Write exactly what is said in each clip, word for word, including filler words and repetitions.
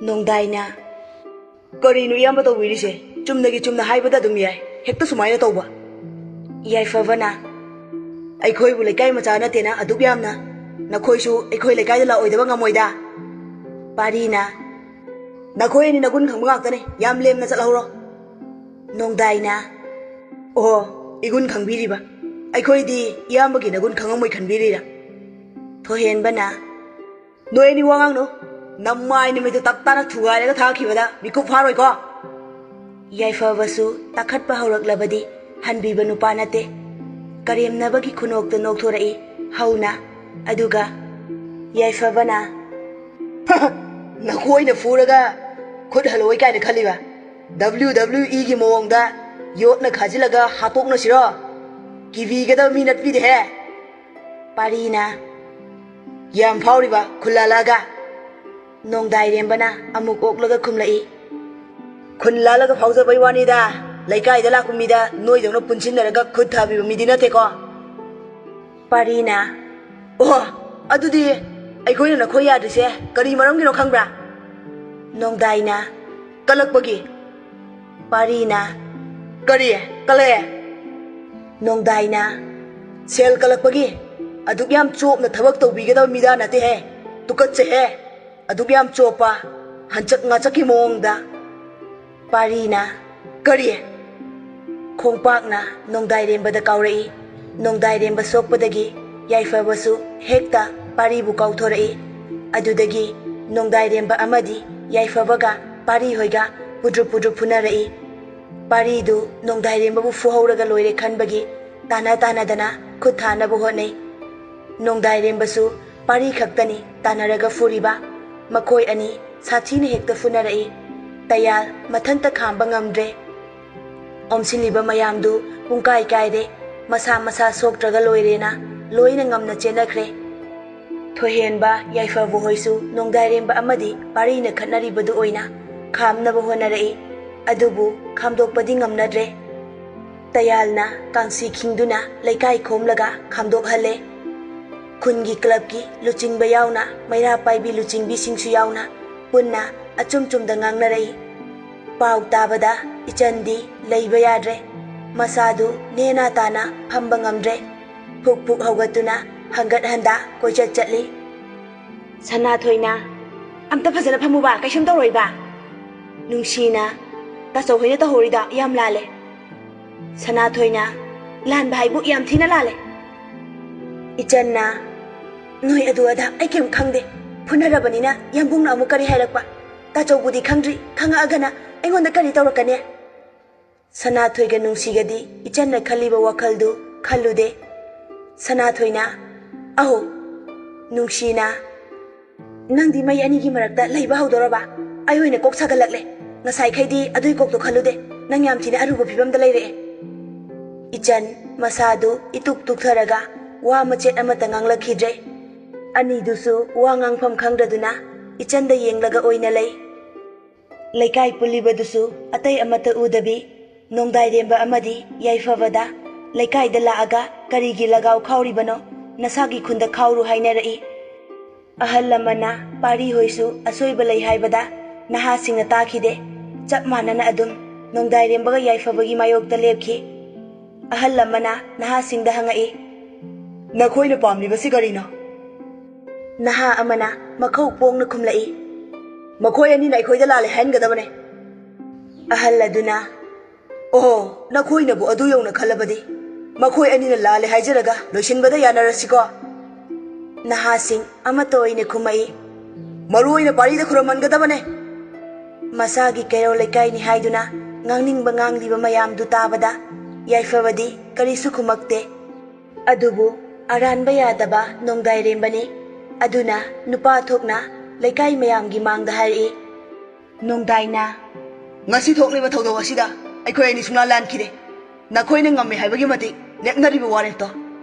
ꯅꯣꯡꯗꯥꯏꯅ, "ꯀꯔꯤꯅꯣ ꯏꯌꯥꯝꯕ ꯇꯧꯕꯤꯔꯤꯁꯦ? ꯆꯨꯝꯅꯒꯤ ꯆꯨꯝꯅ ꯍꯥꯏꯕꯗ ꯑꯗꯨꯝ ꯌꯥꯏ, ꯍꯦꯛꯇ ꯁꯨꯃꯥꯏꯅ ꯇꯧꯕ?" ꯌꯥꯏꯐꯕꯅ, "ꯑꯩꯈꯣꯏꯕꯨ ꯂꯩꯀꯥꯏ ꯃꯆꯥ ꯅꯠꯇꯦꯅ ꯑꯗꯨꯛ ꯌꯥꯝꯅ꯫ ꯅꯈꯣꯏꯁꯨ ꯑꯩꯈꯣꯏ ꯂꯩꯀꯥꯏꯗ ꯂꯥꯛꯑꯣꯏꯗꯕ ꯉꯝꯃꯣꯏꯗ?" ꯄꯥꯔꯤꯅ, "ꯅꯈꯣꯏ ꯑꯅꯤ ꯅꯒꯨꯟ ꯈꯪꯕ ꯉꯥꯛꯇꯅꯤ, ꯌꯥꯝ ꯂꯦꯝꯅ ꯆꯠꯍꯧꯔꯣ꯫" ꯅꯣꯡꯗꯥꯏꯅ, "ꯑꯣꯍꯣ, ꯏꯒꯨꯟ ꯈꯪꯕꯤꯔꯤꯕ? ꯑꯩꯈꯣꯏꯗꯤ ꯏꯌꯥꯝꯕꯒꯤ ꯅꯒꯨꯟ ꯈꯪꯉꯝꯃꯣꯏ ꯈꯟꯕꯤꯔꯤꯔꯥ?" ꯊꯣꯏꯍꯦꯟꯕꯅ, "ꯅꯣꯏ ꯑꯅꯤ ꯋꯥ ꯉꯥꯡꯅꯨ, ꯅꯃꯥꯏ ꯅꯨꯃꯤꯠꯇꯨ ꯇꯞ ꯇꯥꯅ ꯊꯨꯒꯥꯏꯔꯒ ꯊꯥꯈꯤꯕꯗ ꯃꯤꯀꯨꯞ ꯐꯥꯔꯣꯏꯀꯣ?" ꯌꯥꯏꯐꯕꯁꯨ ꯇꯥꯈꯠꯄ ꯍꯧꯔꯛꯂꯕꯗꯤ ꯍꯟꯕꯤꯕ ꯅꯨꯄꯥ ꯅꯠꯇꯦ꯫ ꯀꯔꯦꯝꯅꯕꯒꯤ ꯈꯨꯅꯣꯛꯇ ꯅꯣꯛꯊꯣꯔꯛꯏ ꯍꯧꯅ꯫ ꯑꯗꯨꯒ ꯌꯥꯏꯐꯕꯅ, "ꯅꯈꯣꯏꯅ ꯐꯨꯔꯒ ꯈꯨꯠ ꯍꯜꯂꯛꯑꯣꯏ ꯀꯥꯏꯅ ꯈꯜꯂꯤꯕ? W W Eꯒꯤ ꯃꯑꯣꯡꯗ ꯌꯣꯠꯅ ꯈꯥꯖꯤꯜꯂꯒ ꯍꯥꯠꯇꯣꯛꯅꯁꯤꯔꯣ? ꯀꯤꯕꯤꯒꯗꯕ ꯃꯤ ꯅꯠꯄꯤꯗꯦꯍꯦ!" ꯄꯥꯔꯤꯅ, "ꯌꯥꯝ ꯐꯥꯎꯔꯤꯕ ꯈꯨꯜꯂꯥꯂꯒ?" ꯅꯣꯡꯗꯥꯏꯔꯦꯝꯕꯅ ꯑꯃꯨꯛ ꯑꯣꯛꯂꯒ ꯈꯨꯝꯂꯛꯏ, "ꯈꯨꯟ ꯂꯥꯜꯂꯒ ꯐꯥꯎꯖꯕꯩ ꯋꯥꯅꯤꯗ, ꯂꯩꯀꯥꯏꯗ ꯂꯥꯛꯄ ꯃꯤꯗ ꯅꯣꯏꯗꯧꯅ ꯄꯨꯟꯁꯤꯟꯅꯔꯒ ꯈꯨꯠ ꯊꯥꯕꯤꯕ ꯃꯤꯗꯤ ꯅꯠꯇꯦꯀꯣ꯫" ꯄꯥꯔꯤꯅ, "ꯑꯣ, ꯑꯗꯨꯗꯤ ꯑꯩꯈꯣꯏꯅ ꯅꯈꯣꯏ ꯌꯥꯗ꯭ꯔꯤꯁꯦ ꯀꯔꯤ ꯃꯔꯝꯒꯤꯅꯣ ꯈꯪꯕ꯭ꯔꯥ?" ꯅꯣꯡꯗꯥꯏꯅ, "ꯀꯜꯂꯛꯄꯒꯤ꯫" ꯄꯥꯔꯤꯅ, "ꯀꯔꯤ? ꯀꯜꯂꯛꯑꯦ?" ꯅꯣꯡꯗꯥꯏꯅ, "ꯁꯦꯜ ꯀꯜꯂꯛꯄꯒꯤ꯫ ꯑꯗꯨꯛ ꯌꯥꯝ ꯆꯣꯞꯅ ꯊꯕꯛ ꯇꯧꯕꯤꯒꯗꯕ ꯃꯤꯗꯥ ꯅꯠꯇꯦꯍꯦ꯫ ꯇꯨꯀꯠꯆꯩꯍꯦ꯫ ꯑꯗꯨꯛ ꯌꯥꯝ ꯆꯣꯞꯄ, ꯍꯟꯆꯛ ꯉꯥꯆꯛꯀꯤ ꯃꯑꯣꯡꯗ꯫" ꯄꯥꯔꯤꯅ, "ꯀꯔꯤ?" ꯈꯣꯡꯄꯥꯛꯅ ꯅꯣꯡꯗꯥꯏꯔꯦꯝꯕꯗ ꯀꯥꯎꯔꯛꯏ꯫ ꯅꯣꯡꯗꯥꯏꯔꯦꯝꯕ ꯁꯣꯛꯄꯗꯒꯤ ꯌꯥꯏꯐꯕꯁꯨ ꯍꯦꯛꯇ ꯄꯥꯔꯤꯕꯨ ꯀꯥꯎꯊꯣꯔꯛꯏ꯫ ꯑꯗꯨꯗꯒꯤ ꯅꯣꯡꯗꯥꯏꯔꯦꯝꯕ ꯑꯃꯗꯤ ꯌꯥꯏꯐꯕꯒ ꯄꯥꯔꯤ ꯍꯣꯏꯒ ꯄꯨꯗ꯭ꯔꯨꯞ ꯄꯨꯗ꯭ꯔꯨꯞ ꯐꯨꯅꯔꯛꯏ꯫ ꯄꯥꯔꯤꯗꯨ ꯅꯣꯡꯗꯥꯏꯔꯦꯝꯕꯕꯨ ꯐꯨꯍꯧꯔꯒ ꯂꯣꯏꯔꯦ ꯈꯟꯕꯒꯤ ꯇꯥꯟꯅ ꯇꯥꯟꯅꯗꯅ ꯈꯨꯠ ꯊꯥꯅꯕ ꯍꯣꯠꯅꯩ꯫ ꯅꯣꯡꯗꯥꯏꯔꯦꯝꯕꯁꯨ ꯄꯥꯔꯤ ꯈꯛꯇꯅꯤ ꯇꯥꯟꯅꯔꯒ ꯐꯨꯔꯤꯕ꯫ ꯃꯈꯣꯏ ꯑꯅꯤ ꯁꯥꯊꯤꯅ ꯍꯦꯛꯇ ꯐꯨꯅꯔꯛꯏ꯫ ꯇꯌꯥꯜ ꯃꯊꯟꯇ ꯈꯥꯝꯕ ꯉꯝꯗ꯭ꯔꯦ꯫ ꯑꯣꯝꯁꯤꯜꯂꯤꯕ ꯃꯌꯥꯝꯗꯨ ꯄꯨꯡꯀꯥꯏ ꯀꯥꯏꯔꯦ꯫ ꯃꯁꯥ ꯃꯁꯥ ꯁꯣꯛꯇ꯭ꯔꯒ ꯂꯣꯏꯔꯦꯅ ꯂꯣꯏꯅ ꯉꯝꯅ ꯆꯦꯟꯅꯈ꯭ꯔꯦ꯫ ꯊꯣꯏꯍꯦꯟꯕ, ꯌꯥꯏꯐꯕ ꯍꯣꯏꯁꯨ ꯅꯣꯡꯗꯥꯏꯔꯦꯝꯕ ꯑꯃꯗꯤ ꯄꯥꯔꯤꯅ ꯈꯠꯅꯔꯤꯕꯗꯨ ꯑꯣꯏꯅ ꯈꯥꯝꯅꯕ ꯍꯣꯠꯅꯔꯛꯏ꯫ ꯑꯗꯨꯕꯨ ꯈꯥꯝꯗꯣꯛꯄꯗꯤ ꯉꯝꯅꯗ꯭ꯔꯦ꯫ ꯇꯌꯥꯜꯅ ꯀꯥꯡꯁꯤ ꯈꯤꯡꯗꯨꯅ ꯂꯩꯀꯥꯏ ꯈꯣꯝꯂꯒ ꯈꯥꯝꯗꯣꯛꯍꯜꯂꯦ꯫ ꯈꯨꯟꯒꯤ ꯀ꯭ꯂꯕꯀꯤ ꯂꯨꯆꯤꯡꯕ ꯌꯥꯎꯅ, ꯃꯩꯔꯥ ꯄꯥꯏꯕꯤ ꯂꯨꯆꯤꯡꯕꯤꯁꯤꯡꯁꯨ ꯌꯥꯎꯅ ꯄꯨꯟꯅ ꯑꯆꯨꯝ ꯆꯨꯝꯗ ꯉꯥꯡꯅꯔꯛꯏ꯫ ꯄꯥꯎ ꯇꯥꯕꯗ ꯏꯆꯟꯗꯤ ꯂꯩꯕ ꯌꯥꯗ꯭ꯔꯦ꯫ ꯃꯁꯥꯗꯨ ꯅꯦꯅꯥ ꯇꯥꯅ ꯐꯝꯕ ꯉꯝꯗ꯭ꯔꯦ꯫ ꯐꯨꯛ ꯐꯨꯛ ꯍꯧꯒꯠꯇꯨꯅ ꯍꯪꯒꯠ ꯍꯟꯗ ꯀꯣꯏꯆꯠ ꯆꯠꯂꯤ꯫ ꯁꯅꯥꯊꯣꯏꯅ, "ꯑꯝꯇ ꯐꯖꯅ ꯐꯝꯃꯨꯕ, ꯀꯩꯁꯨꯝ ꯇꯧꯔꯣꯏꯕ꯫" ꯅꯨꯡꯁꯤꯅ, "ꯇꯥꯆꯧ ꯍꯣꯏꯅ ꯇꯧꯍꯧꯔꯤꯗꯣ ꯌꯥꯝ ꯂꯥꯜꯂꯦ꯫" ꯁꯅꯥꯊꯣꯏꯅ, "ꯂꯥꯟꯕ ꯍꯥꯏꯕꯨ ꯌꯥꯝ ꯊꯤꯅ ꯂꯥꯜꯂꯦ꯫" ꯏꯆꯟꯅ, "ꯅꯣꯏ ꯑꯗꯨ ꯑꯗꯥ ꯑꯩ ꯀꯩꯝ ꯈꯪꯗꯦ꯫ ꯐꯨꯅꯔꯕꯅꯤꯅ ꯌꯥꯝꯕꯨꯡꯅ ꯑꯃꯨꯛ ꯀꯔꯤ ꯍꯥꯏꯔꯛꯄ? ꯇꯥꯆꯧꯕꯨꯗꯤ ꯈꯪꯗ꯭ꯔꯤ, ꯈꯪꯉꯛꯑꯒꯅ ꯑꯩꯉꯣꯟꯗ ꯀꯔꯤ ꯇꯧꯔꯛꯀꯅꯤ?" ꯁꯅꯥꯊꯣꯏꯒ ꯅꯨꯡꯁꯤꯒꯗꯤ ꯏꯆꯟꯅ ꯈꯜꯂꯤꯕ ꯋꯥꯈꯜꯗꯨ ꯈꯜꯂꯨꯗꯦ꯫ ꯁꯅꯥꯊꯣꯏꯅ, "ꯑꯍꯣ꯫" ꯅꯨꯡꯁꯤꯅ, "ꯅꯪꯗꯤ ꯃꯩ ꯑꯅꯤꯒꯤ ꯃꯔꯛꯇ ꯂꯩꯕ ꯍꯧꯗꯣꯔꯕ? ꯑꯩ ꯑꯣꯏꯅ ꯀꯣꯛ ꯁꯥꯒꯠꯂꯛꯂꯦ꯫ ꯉꯁꯥꯏꯈꯩꯗꯤ ꯑꯗꯨꯏ ꯀꯣꯛꯇꯣ ꯈꯜꯂꯨꯗꯦ꯫ ꯅꯪ ꯌꯥꯝ ꯊꯤꯅ ꯑꯔꯨꯕ ꯐꯤꯕꯝꯗ ꯂꯩꯔꯛꯑꯦ꯫" ꯏꯆꯟ, ꯃꯁꯥꯗꯨ ꯏꯇꯨꯛ ꯇꯨꯛꯊꯔꯒ ꯋꯥ ꯃꯆꯦꯠ ꯑꯃꯠꯇ ꯉꯥꯡꯂꯛꯈꯤꯗ꯭ꯔꯦ꯫ ꯑꯅꯤꯗꯨꯁꯨ ꯋꯥ ꯉꯥꯡꯐꯝ ꯈꯪꯗꯗꯨꯅ ꯏꯆꯟꯗ ꯌꯦꯡꯂꯒ ꯑꯣꯏꯅ ꯂꯩ꯫ ꯂꯩꯀꯥꯏ ꯄꯨꯜꯂꯤꯕꯗꯨꯁꯨ ꯑꯇꯩ ꯑꯃꯠꯇ ꯎꯗꯕꯤ, ꯅꯣꯡꯗꯥꯏꯔꯦꯝꯕ ꯑꯃꯗꯤ ꯌꯥꯏꯐꯕꯗ ꯂꯩꯀꯥꯏꯗ ꯂꯥꯛꯑꯒ ꯀꯔꯤꯒꯤ ꯂꯒꯥꯎ ꯈꯥꯎꯔꯤꯕꯅꯣ? ꯅꯁꯥꯒꯤ ꯈꯨꯟꯗ ꯈꯥꯎꯔꯨ ꯍꯥꯏꯅꯔꯛꯏ꯫ ꯑꯍꯜ ꯑꯃꯅ ꯄꯥꯔꯤ ꯍꯣꯏꯁꯨ ꯑꯁꯣꯏꯕ ꯂꯩ ꯍꯥꯏꯕꯗ ꯅꯍꯥꯁꯤꯡꯅ ꯇꯥꯈꯤꯗꯦ꯫ ꯆꯞ ꯃꯥꯟꯅꯅ ꯑꯗꯨꯝ ꯅꯣꯡꯗꯥꯏꯔꯦꯝꯕꯒ ꯌꯥꯏꯐꯕꯒꯤ ꯃꯥꯌꯣꯛꯇ ꯂꯦꯞꯈꯤ꯫ ꯑꯍꯜ ꯑꯃꯅ ꯅꯍꯥꯁꯤꯡꯗ ꯍꯪꯉꯛꯏ, "ꯅꯈꯣꯏꯅ ꯄꯥꯝꯂꯤꯕꯁꯤ ꯀꯔꯤꯅꯣ?" ꯅꯍꯥ ꯑꯃꯅ ꯃꯈꯧ ꯄꯣꯡꯅ ꯈꯨꯝꯂꯛꯏ, "ꯃꯈꯣꯏ ꯑꯅꯤꯅ ꯑꯩꯈꯣꯏꯗ ꯂꯥꯜꯂꯦ ꯍꯥꯏꯍꯟꯒꯗꯕꯅꯦ꯫" ꯑꯍꯜ ꯑꯗꯨꯅ, "ꯑꯣꯍꯣ, ꯅꯈꯣꯏꯅꯕꯨ ꯑꯗꯨ ꯌꯧꯅ ꯈꯜꯂꯕꯗꯤ ꯃꯈꯣꯏ ꯑꯅꯤꯅ ꯂꯥꯜꯂꯦ ꯍꯥꯏꯖꯔꯒ ꯂꯣꯏꯁꯤꯟꯕꯗ ꯌꯥꯅꯔꯁꯤꯀꯣ?" ꯅꯍꯥꯁꯤꯡ ꯑꯃꯠꯇ ꯑꯣꯏꯅ ꯈꯨꯝꯃꯛꯏ, "ꯃꯔꯨ ꯑꯣꯏꯅ ꯄꯥꯔꯤꯗ ꯈꯨꯔꯝꯍꯟꯒꯗꯕꯅꯦ꯫" ꯃꯁꯥꯒꯤ ꯀꯩꯔꯧ ꯂꯩꯀꯥꯏꯅꯤ ꯍꯥꯏꯗꯨꯅ ꯉꯥꯡꯅꯤꯡꯕ ꯉꯥꯡꯂꯤꯕ ꯃꯌꯥꯝꯗꯨ ꯇꯥꯕꯗ ꯌꯥꯏꯐꯕꯗꯤ ꯀꯔꯤꯁꯨ ꯈꯨꯝꯃꯛꯇꯦ꯫ ꯑꯗꯨꯕꯨ ꯑꯔꯥꯟꯕ ꯌꯥꯗꯕ ꯅꯣꯡꯗꯥꯏꯔꯦꯝꯕꯅꯤ꯫ ꯑꯗꯨꯅ ꯅꯨꯄꯥ ꯊꯣꯛꯅ ꯂꯩꯀꯥꯏ ꯃꯌꯥꯝꯒꯤ ꯃꯥꯡꯗ ꯍꯥꯏꯔꯛꯏ, ꯅꯣꯡꯗꯥꯏꯅ, "ꯉꯁꯤ ꯊꯣꯛꯂꯤꯕ ꯊꯧꯗꯣꯛ ꯑꯁꯤꯗ ꯑꯩꯈꯣꯏ ꯑꯅꯤ ꯁꯨꯡꯂꯥꯟ ꯂꯥꯟꯈꯤꯗꯦ꯫ ꯅꯈꯣꯏꯅ ꯉꯝꯃꯦ ꯍꯥꯏꯕꯒꯤ ꯃꯇꯤꯛ ꯂꯦꯞꯅꯔꯤꯕ ꯋꯥꯔꯦꯞꯇꯣ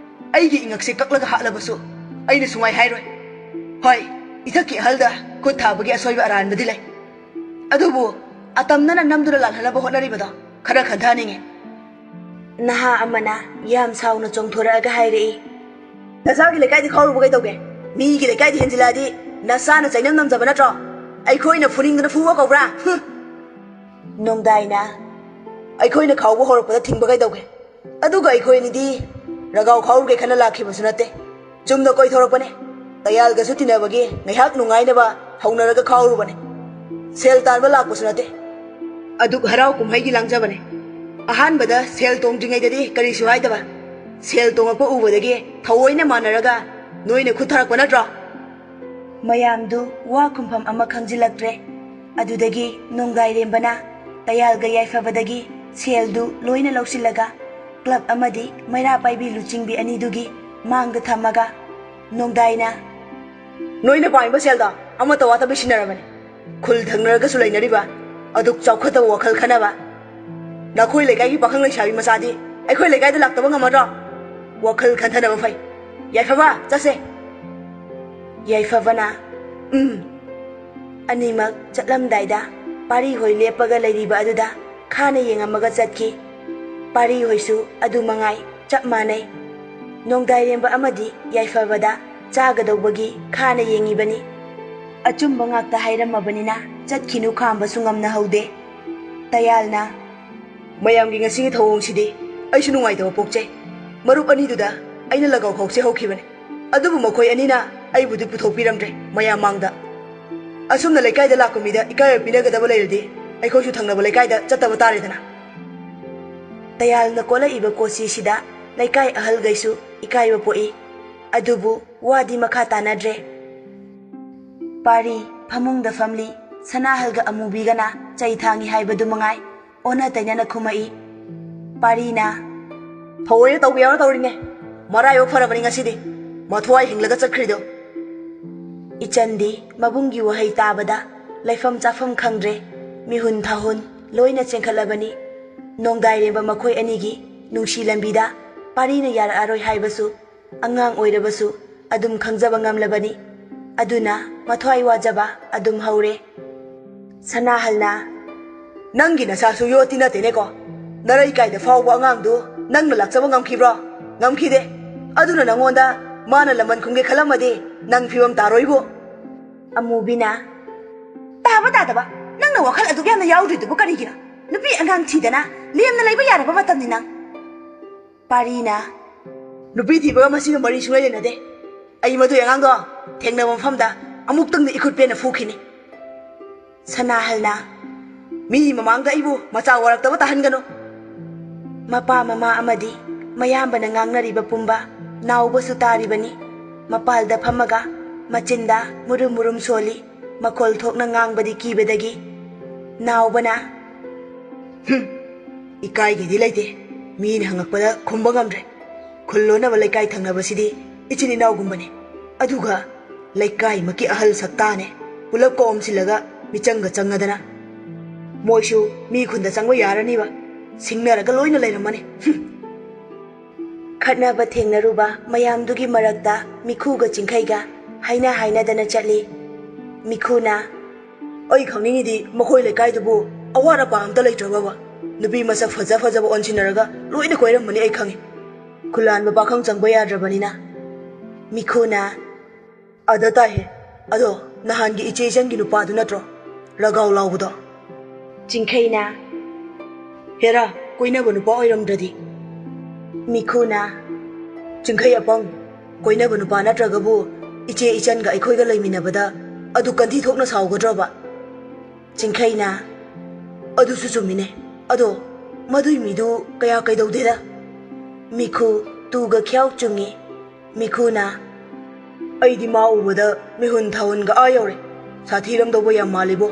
ꯑꯩꯒꯤ ꯏꯉꯛꯁꯦ ꯀꯛꯂꯒ ꯍꯥꯠꯂꯕꯁꯨ ꯑꯩꯅ ꯁꯨꯡꯍꯥꯏ ꯍꯥꯏꯔꯣꯏ꯫ ꯍꯣꯏ, ꯏꯊꯛꯀꯤ ꯑꯍꯜꯗ ꯈꯨꯠ ꯊꯥꯕꯒꯤ ꯑꯁꯣꯏꯕ ꯑꯔꯥꯟꯕꯗꯤ ꯂꯩ, ꯑꯗꯨꯕꯨ ꯑꯇꯝꯅꯅ ꯅꯝꯗꯨꯅ ꯂꯥꯜꯍꯟꯅꯕ ꯍꯣꯠꯅꯔꯤꯕꯗꯣ ꯈꯔ ꯈꯟꯊꯍꯟꯅꯤꯡꯉꯤ꯫" ꯅꯍꯥ ꯑꯃꯅ ꯌꯥꯝ ꯁꯥꯎꯅ ꯆꯣꯡꯊꯣꯔꯛꯑꯒ ꯍꯥꯏꯔꯛꯏ, "ꯅꯁꯥꯒꯤ ꯂꯩꯀꯥꯏꯗꯤ ꯈꯥꯎꯔꯨꯕ ꯀꯩꯗꯧꯒꯦ? ꯃꯤꯒꯤ ꯂꯩꯀꯥꯏꯗ ꯍꯦꯟꯖꯤꯜꯂꯛꯑꯗꯤ ꯅꯁꯥꯅ ꯆꯩꯅꯝ ꯅꯝꯖꯕ ꯅꯠꯇ꯭ꯔꯣ?" ꯑꯩꯈꯣꯏꯅ ꯐꯨꯅꯤꯡꯗꯅ ꯐꯨꯕ ꯀꯧꯕ꯭ꯔꯥ? ꯍꯨꯝ! ꯅꯣꯡꯗꯥꯏꯅ, ꯑꯩꯈꯣꯏꯅ ꯈꯥꯎꯕ ꯍꯧꯔꯛꯄꯗ ꯊꯤꯡꯕ ꯀꯩꯗꯧꯒꯦ? ꯑꯗꯨꯒ ꯑꯩꯈꯣꯏ ꯑꯅꯤꯗꯤ ꯔꯒꯥꯎ ꯈꯥꯎꯔꯨꯒꯦ ꯈꯟꯅ ꯂꯥꯛꯈꯤꯕꯁꯨ ꯅꯠꯇꯦ꯫ ꯆꯨꯝꯅ ꯀꯣꯏꯊꯣꯔꯛꯄꯅꯦ꯫ ꯇꯌꯥꯜꯒꯁꯨ ꯇꯤꯟꯅꯕꯒꯤ ꯉꯥꯏꯍꯥꯛ ꯅꯨꯡꯉꯥꯏꯅꯕ ꯍꯧꯅꯔꯒ ꯈꯥꯎꯔꯨꯕꯅꯦ꯫ ꯁꯦꯜ ꯇꯥꯟꯕ ꯂꯥꯛꯄꯁꯨ ꯅꯠꯇꯦ꯫ ꯑꯗꯨꯛ ꯍꯔꯥꯎ ꯀꯨꯝꯍꯩꯒꯤ ꯂꯥꯡꯖꯕꯅꯦ꯫ ꯑꯍꯥꯟꯕꯗ ꯁꯦꯜ ꯇꯣꯡꯗ꯭ꯔꯤꯉꯩꯗꯗꯤ ꯀꯔꯤꯁꯨ ꯍꯥꯏꯗꯕ꯫ ꯁꯦꯜ ꯇꯣꯡꯉꯛꯄ ꯎꯕꯗꯒꯤ ꯊꯑꯣꯏꯅ ꯃꯥꯟꯅꯔꯒ ꯅꯣꯏꯅ ꯈꯨꯠ ꯊꯥꯔꯛꯄ ꯅꯠꯇ꯭ꯔꯣ? ꯃꯌꯥꯝꯗꯨ ꯋꯥ ꯈꯨꯝꯐꯝ ꯑꯃ ꯈꯪꯖꯤꯜꯂꯛꯇ꯭ꯔꯦ꯫ ꯑꯗꯨꯗꯒꯤ ꯅꯣꯡꯗꯥꯏꯔꯦꯝꯕꯅ ꯇꯌꯥꯜꯒ ꯌꯥꯏꯐꯕꯗꯒꯤ ꯁꯦꯜꯗꯨ ꯂꯣꯏꯅ ꯂꯧꯁꯤꯜꯂꯒ ꯀ꯭ꯂꯕ ꯑꯃꯗꯤ ꯃꯩꯔꯥ ꯄꯥꯏꯕꯤ ꯂꯨꯆꯤꯡꯕꯤ ꯑꯅꯤꯗꯨꯒꯤ ꯃꯥꯡꯗ ꯊꯝꯃꯒ ꯅꯣꯡꯗꯥꯏꯅ, "ꯅꯣꯏꯅ ꯄꯥꯏꯕ ꯁꯦꯜꯗꯣ ꯑꯃꯠꯇ ꯋꯥꯠꯇꯕꯤ ꯁꯤꯟꯅꯔꯕꯅꯤ꯫ ꯈꯨꯜ ꯊꯪꯅꯔꯒꯁꯨ ꯂꯩꯅꯔꯤꯕ ꯑꯗꯨꯛ ꯆꯥꯎꯈꯠꯇꯕ ꯋꯥꯈꯜ ꯈꯟꯅꯕ ꯅꯈꯣꯏ ꯂꯩꯀꯥꯏꯒꯤ ꯄꯥꯈꯪ ꯂꯩꯁꯥꯕꯤ ꯃꯆꯥꯗꯤ ꯑꯩꯈꯣꯏ ꯂꯩꯀꯥꯏꯗ ꯂꯥꯛꯇꯕ ꯉꯝꯃꯗ꯭ꯔꯣ? ꯋꯥꯈꯜ ꯈꯟꯊꯅꯕ ꯐꯩ꯫ ꯌꯥꯏꯐꯕ, ꯆꯠꯁꯦ!" ꯌꯥꯏꯐꯕꯅ, "ꯎꯝ꯫" ꯑꯅꯤꯃꯛ ꯆꯠꯂꯝꯗꯥꯏꯗ ꯄꯥꯔꯤ ꯍꯣꯏ ꯂꯦꯞꯄꯒ ꯂꯩꯔꯤꯕ ꯑꯗꯨꯗ ꯈꯥꯅ ꯌꯦꯡꯉꯝꯃꯒ ꯆꯠꯈꯤ꯫ ꯄꯥꯔꯤ ꯍꯣꯏꯁꯨ ꯑꯗꯨ ꯃꯉꯥꯏ, ꯆꯞ ꯃꯥꯟꯅꯩ꯫ ꯅꯣꯡꯗꯥꯏꯔꯦꯝꯕ ꯑꯃꯗꯤ ꯌꯥꯏꯐꯕꯗ ꯆꯥꯒꯗꯧꯕꯒꯤ ꯈꯥꯅ ꯌꯦꯡꯉꯤꯕꯅꯤ꯫ ꯑꯆꯨꯝꯕ ꯉꯥꯛꯇ ꯍꯥꯏꯔꯝꯃꯕꯅꯤꯅ ꯆꯠꯈꯤꯅꯨ ꯈꯥꯝꯕꯁꯨ ꯉꯝꯅꯍꯧꯗꯦ꯫ ꯇꯌꯥꯜꯅ, "ꯃꯌꯥꯝꯒꯤ ꯉꯁꯤꯒꯤ ꯊꯧꯑꯣꯡꯁꯤꯗꯤ ꯑꯩꯁꯨ ꯅꯨꯡꯉꯥꯏꯇꯕ ꯄꯣꯛꯆꯩ꯫ ꯃꯔꯨꯞ ꯑꯅꯤꯗꯨꯗ ꯑꯩꯅ ꯂꯒꯥꯎ ꯈꯥꯎꯁꯦ ꯍꯧꯈꯤꯕꯅꯤ, ꯑꯗꯨꯕꯨ ꯃꯈꯣꯏ ꯑꯅꯤꯅ ꯑꯩꯕꯨꯗꯤ ꯄꯨꯊꯣꯛꯄꯤꯔꯝꯗ꯭ꯔꯦ ꯃꯌꯥꯝ ꯃꯥꯡꯗ꯫ ꯑꯁꯨꯝꯅ ꯂꯩꯀꯥꯏꯗ ꯂꯥꯛꯄ ꯃꯤꯗ ꯏꯀꯥꯏꯕ ꯄꯤꯅꯒꯗꯕ ꯂꯩꯔꯗꯤ ꯑꯩꯈꯣꯏꯁꯨ ꯊꯪꯅꯕ ꯂꯩꯀꯥꯏꯗ ꯆꯠꯇꯕ ꯇꯥꯔꯦꯗꯅ꯫" ꯇꯌꯥꯜꯅ ꯀꯣꯜꯂꯛꯏꯕ ꯀꯣꯆꯤꯁꯤꯗ ꯂꯩꯀꯥꯏ ꯑꯍꯜꯈꯩꯁꯨ ꯏꯀꯥꯏꯕ ꯄꯣꯛꯏ꯫ ꯑꯗꯨꯕꯨ ꯋꯥꯗꯤ ꯃꯈꯥ ꯇꯥꯅꯗ꯭ꯔꯦ꯫ ꯄꯥꯔꯤ ꯐꯃꯨꯡꯗ ꯐꯝꯂꯤ꯫ ꯁꯅꯥꯍꯜꯒ ꯑꯃꯨꯕꯤꯒꯅ ꯆꯩ ꯊꯥꯡꯉꯤ ꯍꯥꯏꯕꯗꯨ ꯃꯉꯥꯏ ꯑꯣꯟꯅ ꯇꯩꯅꯅ ꯈꯨꯝꯃꯛꯏ꯫ ꯄꯥꯔꯤꯅ, "ꯊꯑꯣꯏꯅ ꯇꯧꯕ ꯌꯥꯎꯔ ꯇꯧꯔꯤꯅꯦ꯫ ꯃꯔꯥꯏꯕꯛ ꯐꯔꯕꯅꯤ ꯉꯁꯤꯗꯤ ꯃꯊ꯭ꯋꯥꯏ ꯍꯤꯡꯂꯒ ꯆꯠꯈ꯭ꯔꯤꯗꯣ꯫" ꯏꯆꯟꯗꯤ ꯃꯕꯨꯡꯒꯤ ꯋꯥꯍꯩ ꯇꯥꯕꯗ ꯂꯩꯐꯝ ꯆꯥꯐꯝ ꯈꯪꯗ꯭ꯔꯦ꯫ ꯃꯤꯍꯨꯟ ꯊꯥꯍꯨꯟ ꯂꯣꯏꯅ ꯆꯦꯟꯈꯠꯂꯕꯅꯤ꯫ ꯅꯣꯡꯗꯥꯏꯔꯦꯝꯕ ꯃꯈꯣꯏ ꯑꯅꯤꯒꯤ ꯅꯨꯡꯁꯤ ꯂꯝꯕꯤꯗ ꯄꯥꯔꯤꯅ ꯌꯥꯔꯛꯑꯔꯣꯏ ꯍꯥꯏꯕꯁꯨ ꯑꯉꯥꯡ ꯑꯣꯏꯔꯕꯁꯨ ꯑꯗꯨꯝ ꯈꯪꯖꯕ ꯉꯝꯂꯕꯅꯤ꯫ ꯑꯗꯨꯅ ꯃꯊ꯭ꯋꯥꯏ ꯋꯥꯖꯕ ꯑꯗꯨꯝ ꯍꯧꯔꯦ꯫ ꯁꯅꯥꯍꯜꯅ, "ꯅꯪꯒꯤ ꯅꯁꯥꯁꯨ ꯌꯣꯠꯇꯤ ꯅꯠꯇꯦꯅꯦꯀꯣ꯫ ꯅꯔꯩ ꯀꯥꯏꯗ ꯐꯥꯎꯕ ꯑꯉꯥꯡꯗꯨ ꯅꯪꯅ ꯂꯥꯛꯆꯕ ꯉꯝꯈꯤꯕ꯭ꯔꯣ? ꯉꯝꯈꯤꯗꯦ꯫ ꯑꯗꯨꯅ ꯅꯪꯉꯣꯟꯗ ꯃꯥꯅ ꯂꯃꯟ ꯈꯨꯝꯒꯦ ꯈꯜꯂꯝꯃꯗꯤ ꯅꯪ ꯐꯤꯕꯝ ꯇꯥꯔꯣꯏꯕꯨ꯫" ꯑꯃꯨꯕꯤꯅ, ꯇꯥꯕ ꯇꯥꯗꯕ, ꯅꯪꯅ ꯋꯥꯈꯜ ꯑꯗꯨꯛ ꯌꯥꯝꯅ ꯌꯥꯎꯗ꯭ꯔꯤꯗꯨꯕꯨ ꯀꯔꯤꯒꯤꯅꯣ? ꯅꯨꯄꯤ ꯑꯉꯥꯡ ꯊꯤꯗꯅ ꯂꯦꯝꯅ ꯂꯩꯕ ꯌꯥꯔꯕ ꯃꯇꯝꯅꯤ ꯅꯪ꯫ ꯄꯥꯔꯤꯅ, ꯅꯨꯄꯤ ꯊꯤꯕꯒ ꯃꯁꯤꯒ ꯃꯔꯤ ꯁꯨꯡꯂꯩ ꯂꯩꯅꯗꯦ꯫ ꯑꯩ ꯃꯗꯨꯏ ꯑꯉꯥꯡꯗꯣ ꯊꯦꯡꯅꯕ ꯃꯐꯝꯗ ꯑꯃꯨꯛꯇꯪꯗꯤ ꯏꯈꯨꯠ ꯄꯦꯟꯅ ꯐꯨꯈꯤꯅꯤ꯫ ꯁꯅꯥꯍꯜꯅ, ꯃꯤ ꯃꯃꯥꯡꯗ ꯑꯩꯕꯨ ꯃꯆꯥ ꯋꯥꯔꯛꯇꯕ ꯇꯥꯍꯟꯒꯅꯨ꯫ ꯃꯄꯥ ꯃꯃꯥ ꯑꯃꯗꯤ ꯃꯌꯥꯝꯕꯅ ꯉꯥꯡꯅꯔꯤꯕ ꯄꯨꯝꯕ ꯅꯥꯎꯕꯁꯨ ꯇꯥꯔꯤꯕꯅꯤ꯫ ꯃꯄꯥꯜꯗ ꯐꯝꯃꯒ ꯃꯆꯤꯟꯗ ꯃꯨꯔꯨꯝ ꯃꯨꯔꯨꯝ ꯁꯣꯜꯂꯤ꯫ ꯃꯈꯣꯜ ꯊꯣꯛꯅ ꯉꯥꯡꯕꯗꯤ ꯀꯤꯕꯗꯒꯤ꯫ ꯅꯥꯎꯕꯅ, "ꯍꯨꯝ, ꯏꯀꯥꯏꯒꯦꯗꯤ ꯂꯩꯇꯦ꯫ ꯃꯤꯅ ꯍꯪꯉꯛꯄꯗ ꯈꯨꯝꯕ ꯉꯝꯗ꯭ꯔꯦ꯫ ꯈꯨꯜ ꯂꯣꯟꯅꯕ ꯂꯩꯀꯥꯏ ꯊꯪꯅꯕꯁꯤꯗꯤ ꯏꯆꯤꯟ ꯏꯅꯥꯎꯒꯨꯝꯕꯅꯤ꯫ ꯑꯗꯨꯒ ꯂꯩꯀꯥꯏꯃꯛꯀꯤ ꯑꯍꯜ ꯁꯛꯇꯥꯅꯦ꯫ ꯄꯨꯂꯞ ꯀꯣꯝꯁꯤꯜꯂꯒ ꯃꯤꯆꯪꯒ ꯆꯪꯉꯗꯅ꯫ ꯃꯣꯏꯁꯨ ꯃꯤ ꯈꯨꯟꯗ ꯆꯪꯕ ꯌꯥꯔꯅꯤꯕ꯫ ꯁꯤꯡꯅꯔꯒ ꯂꯣꯏꯅ ꯂꯩꯔꯝꯃꯅꯤ꯫ ꯍꯨꯝ!" ꯈꯠꯅꯕ ꯊꯦꯡꯅꯔꯨꯕ ꯃꯌꯥꯝꯗꯨꯒꯤ ꯃꯔꯛꯇ ꯃꯤꯈꯨꯒ ꯆꯤꯡꯈꯩꯒ ꯍꯥꯏꯅ ꯍꯥꯏꯅꯗꯅ ꯆꯠꯂꯤ꯫ ꯃꯤꯈꯨꯅ, "ꯑꯩ ꯈꯪꯅꯤꯡꯉꯤꯗꯤ ꯃꯈꯣꯏ ꯂꯩꯀꯥꯏꯗꯨꯕꯨ ꯑꯋꯥꯠ ꯑꯄꯥ ꯑꯝꯇ ꯂꯩꯇ꯭ꯔꯕꯕ? ꯅꯨꯄꯤ ꯃꯁꯛ ꯐꯖ ꯐꯖꯕ ꯑꯣꯟꯁꯤꯟꯅꯔꯒ ꯂꯣꯏꯅ ꯀꯣꯏꯔꯝꯃꯅꯤ ꯑꯩ ꯈꯪꯉꯤ꯫ ꯈꯨꯂꯥꯟꯕ ꯄꯥꯈꯪ ꯆꯪꯕ ꯌꯥꯗ꯭ꯔꯕꯅꯤꯅ꯫" ꯃꯤꯈꯨꯅ, "ꯑꯗ ꯇꯥꯏꯍꯦ꯫ ꯑꯗꯣ ꯅꯍꯥꯟꯒꯤ ꯏꯆꯦ ꯏꯆꯟꯒꯤ ꯅꯨꯄꯥꯗꯨ ꯅꯠꯇ꯭ꯔꯣ? ꯔꯒꯥꯎ ꯂꯥꯎꯕꯗꯣ?" ꯆꯤꯡꯈꯩꯅ, "ꯍꯦꯔꯥ, ꯀꯣꯏꯅꯕ ꯅꯨꯄꯥ ꯑꯣꯏꯔꯝꯗ꯭ꯔꯗꯤ?" ꯃꯤꯈꯨꯅ, "ꯆꯤꯡꯈꯩ ꯑꯄꯪ, ꯀꯣꯏꯅꯕ ꯅꯨꯄꯥ ꯅꯠꯇ꯭ꯔꯒꯕꯨ ꯏꯆꯦ ꯏꯆꯟꯒ ꯑꯩꯈꯣꯏꯒ ꯂꯩꯃꯤꯟꯅꯕꯗ ꯑꯗꯨ ꯀꯟꯊꯤ ꯊꯣꯛꯅ ꯁꯥꯎꯒꯗ꯭ꯔꯕ?" ꯆꯤꯡꯈꯩꯅ, "ꯑꯗꯨꯁꯨ ꯆꯨꯝꯃꯤꯅꯦ꯫ ꯑꯗꯣ ꯃꯗꯨꯏ ꯃꯤꯗꯨ ꯀꯌꯥ ꯀꯩꯗꯧꯗꯦꯗ꯫" ꯃꯤꯈꯨ ꯇꯨꯒ ꯈ꯭ꯌꯥꯎ ꯆꯨꯡꯉꯤ꯫ ꯃꯤꯈꯨꯅ, "ꯑꯩꯗꯤ ꯃꯥ ꯎꯕꯗ ꯃꯤꯍꯨꯟ ꯊꯥꯍꯨꯟꯒ ꯑꯥ ꯌꯧꯔꯦ꯫ ꯁꯥꯊꯤꯔꯝꯗꯧꯕ ꯌꯥꯝ ꯃꯥꯜꯂꯤꯕꯣ꯫"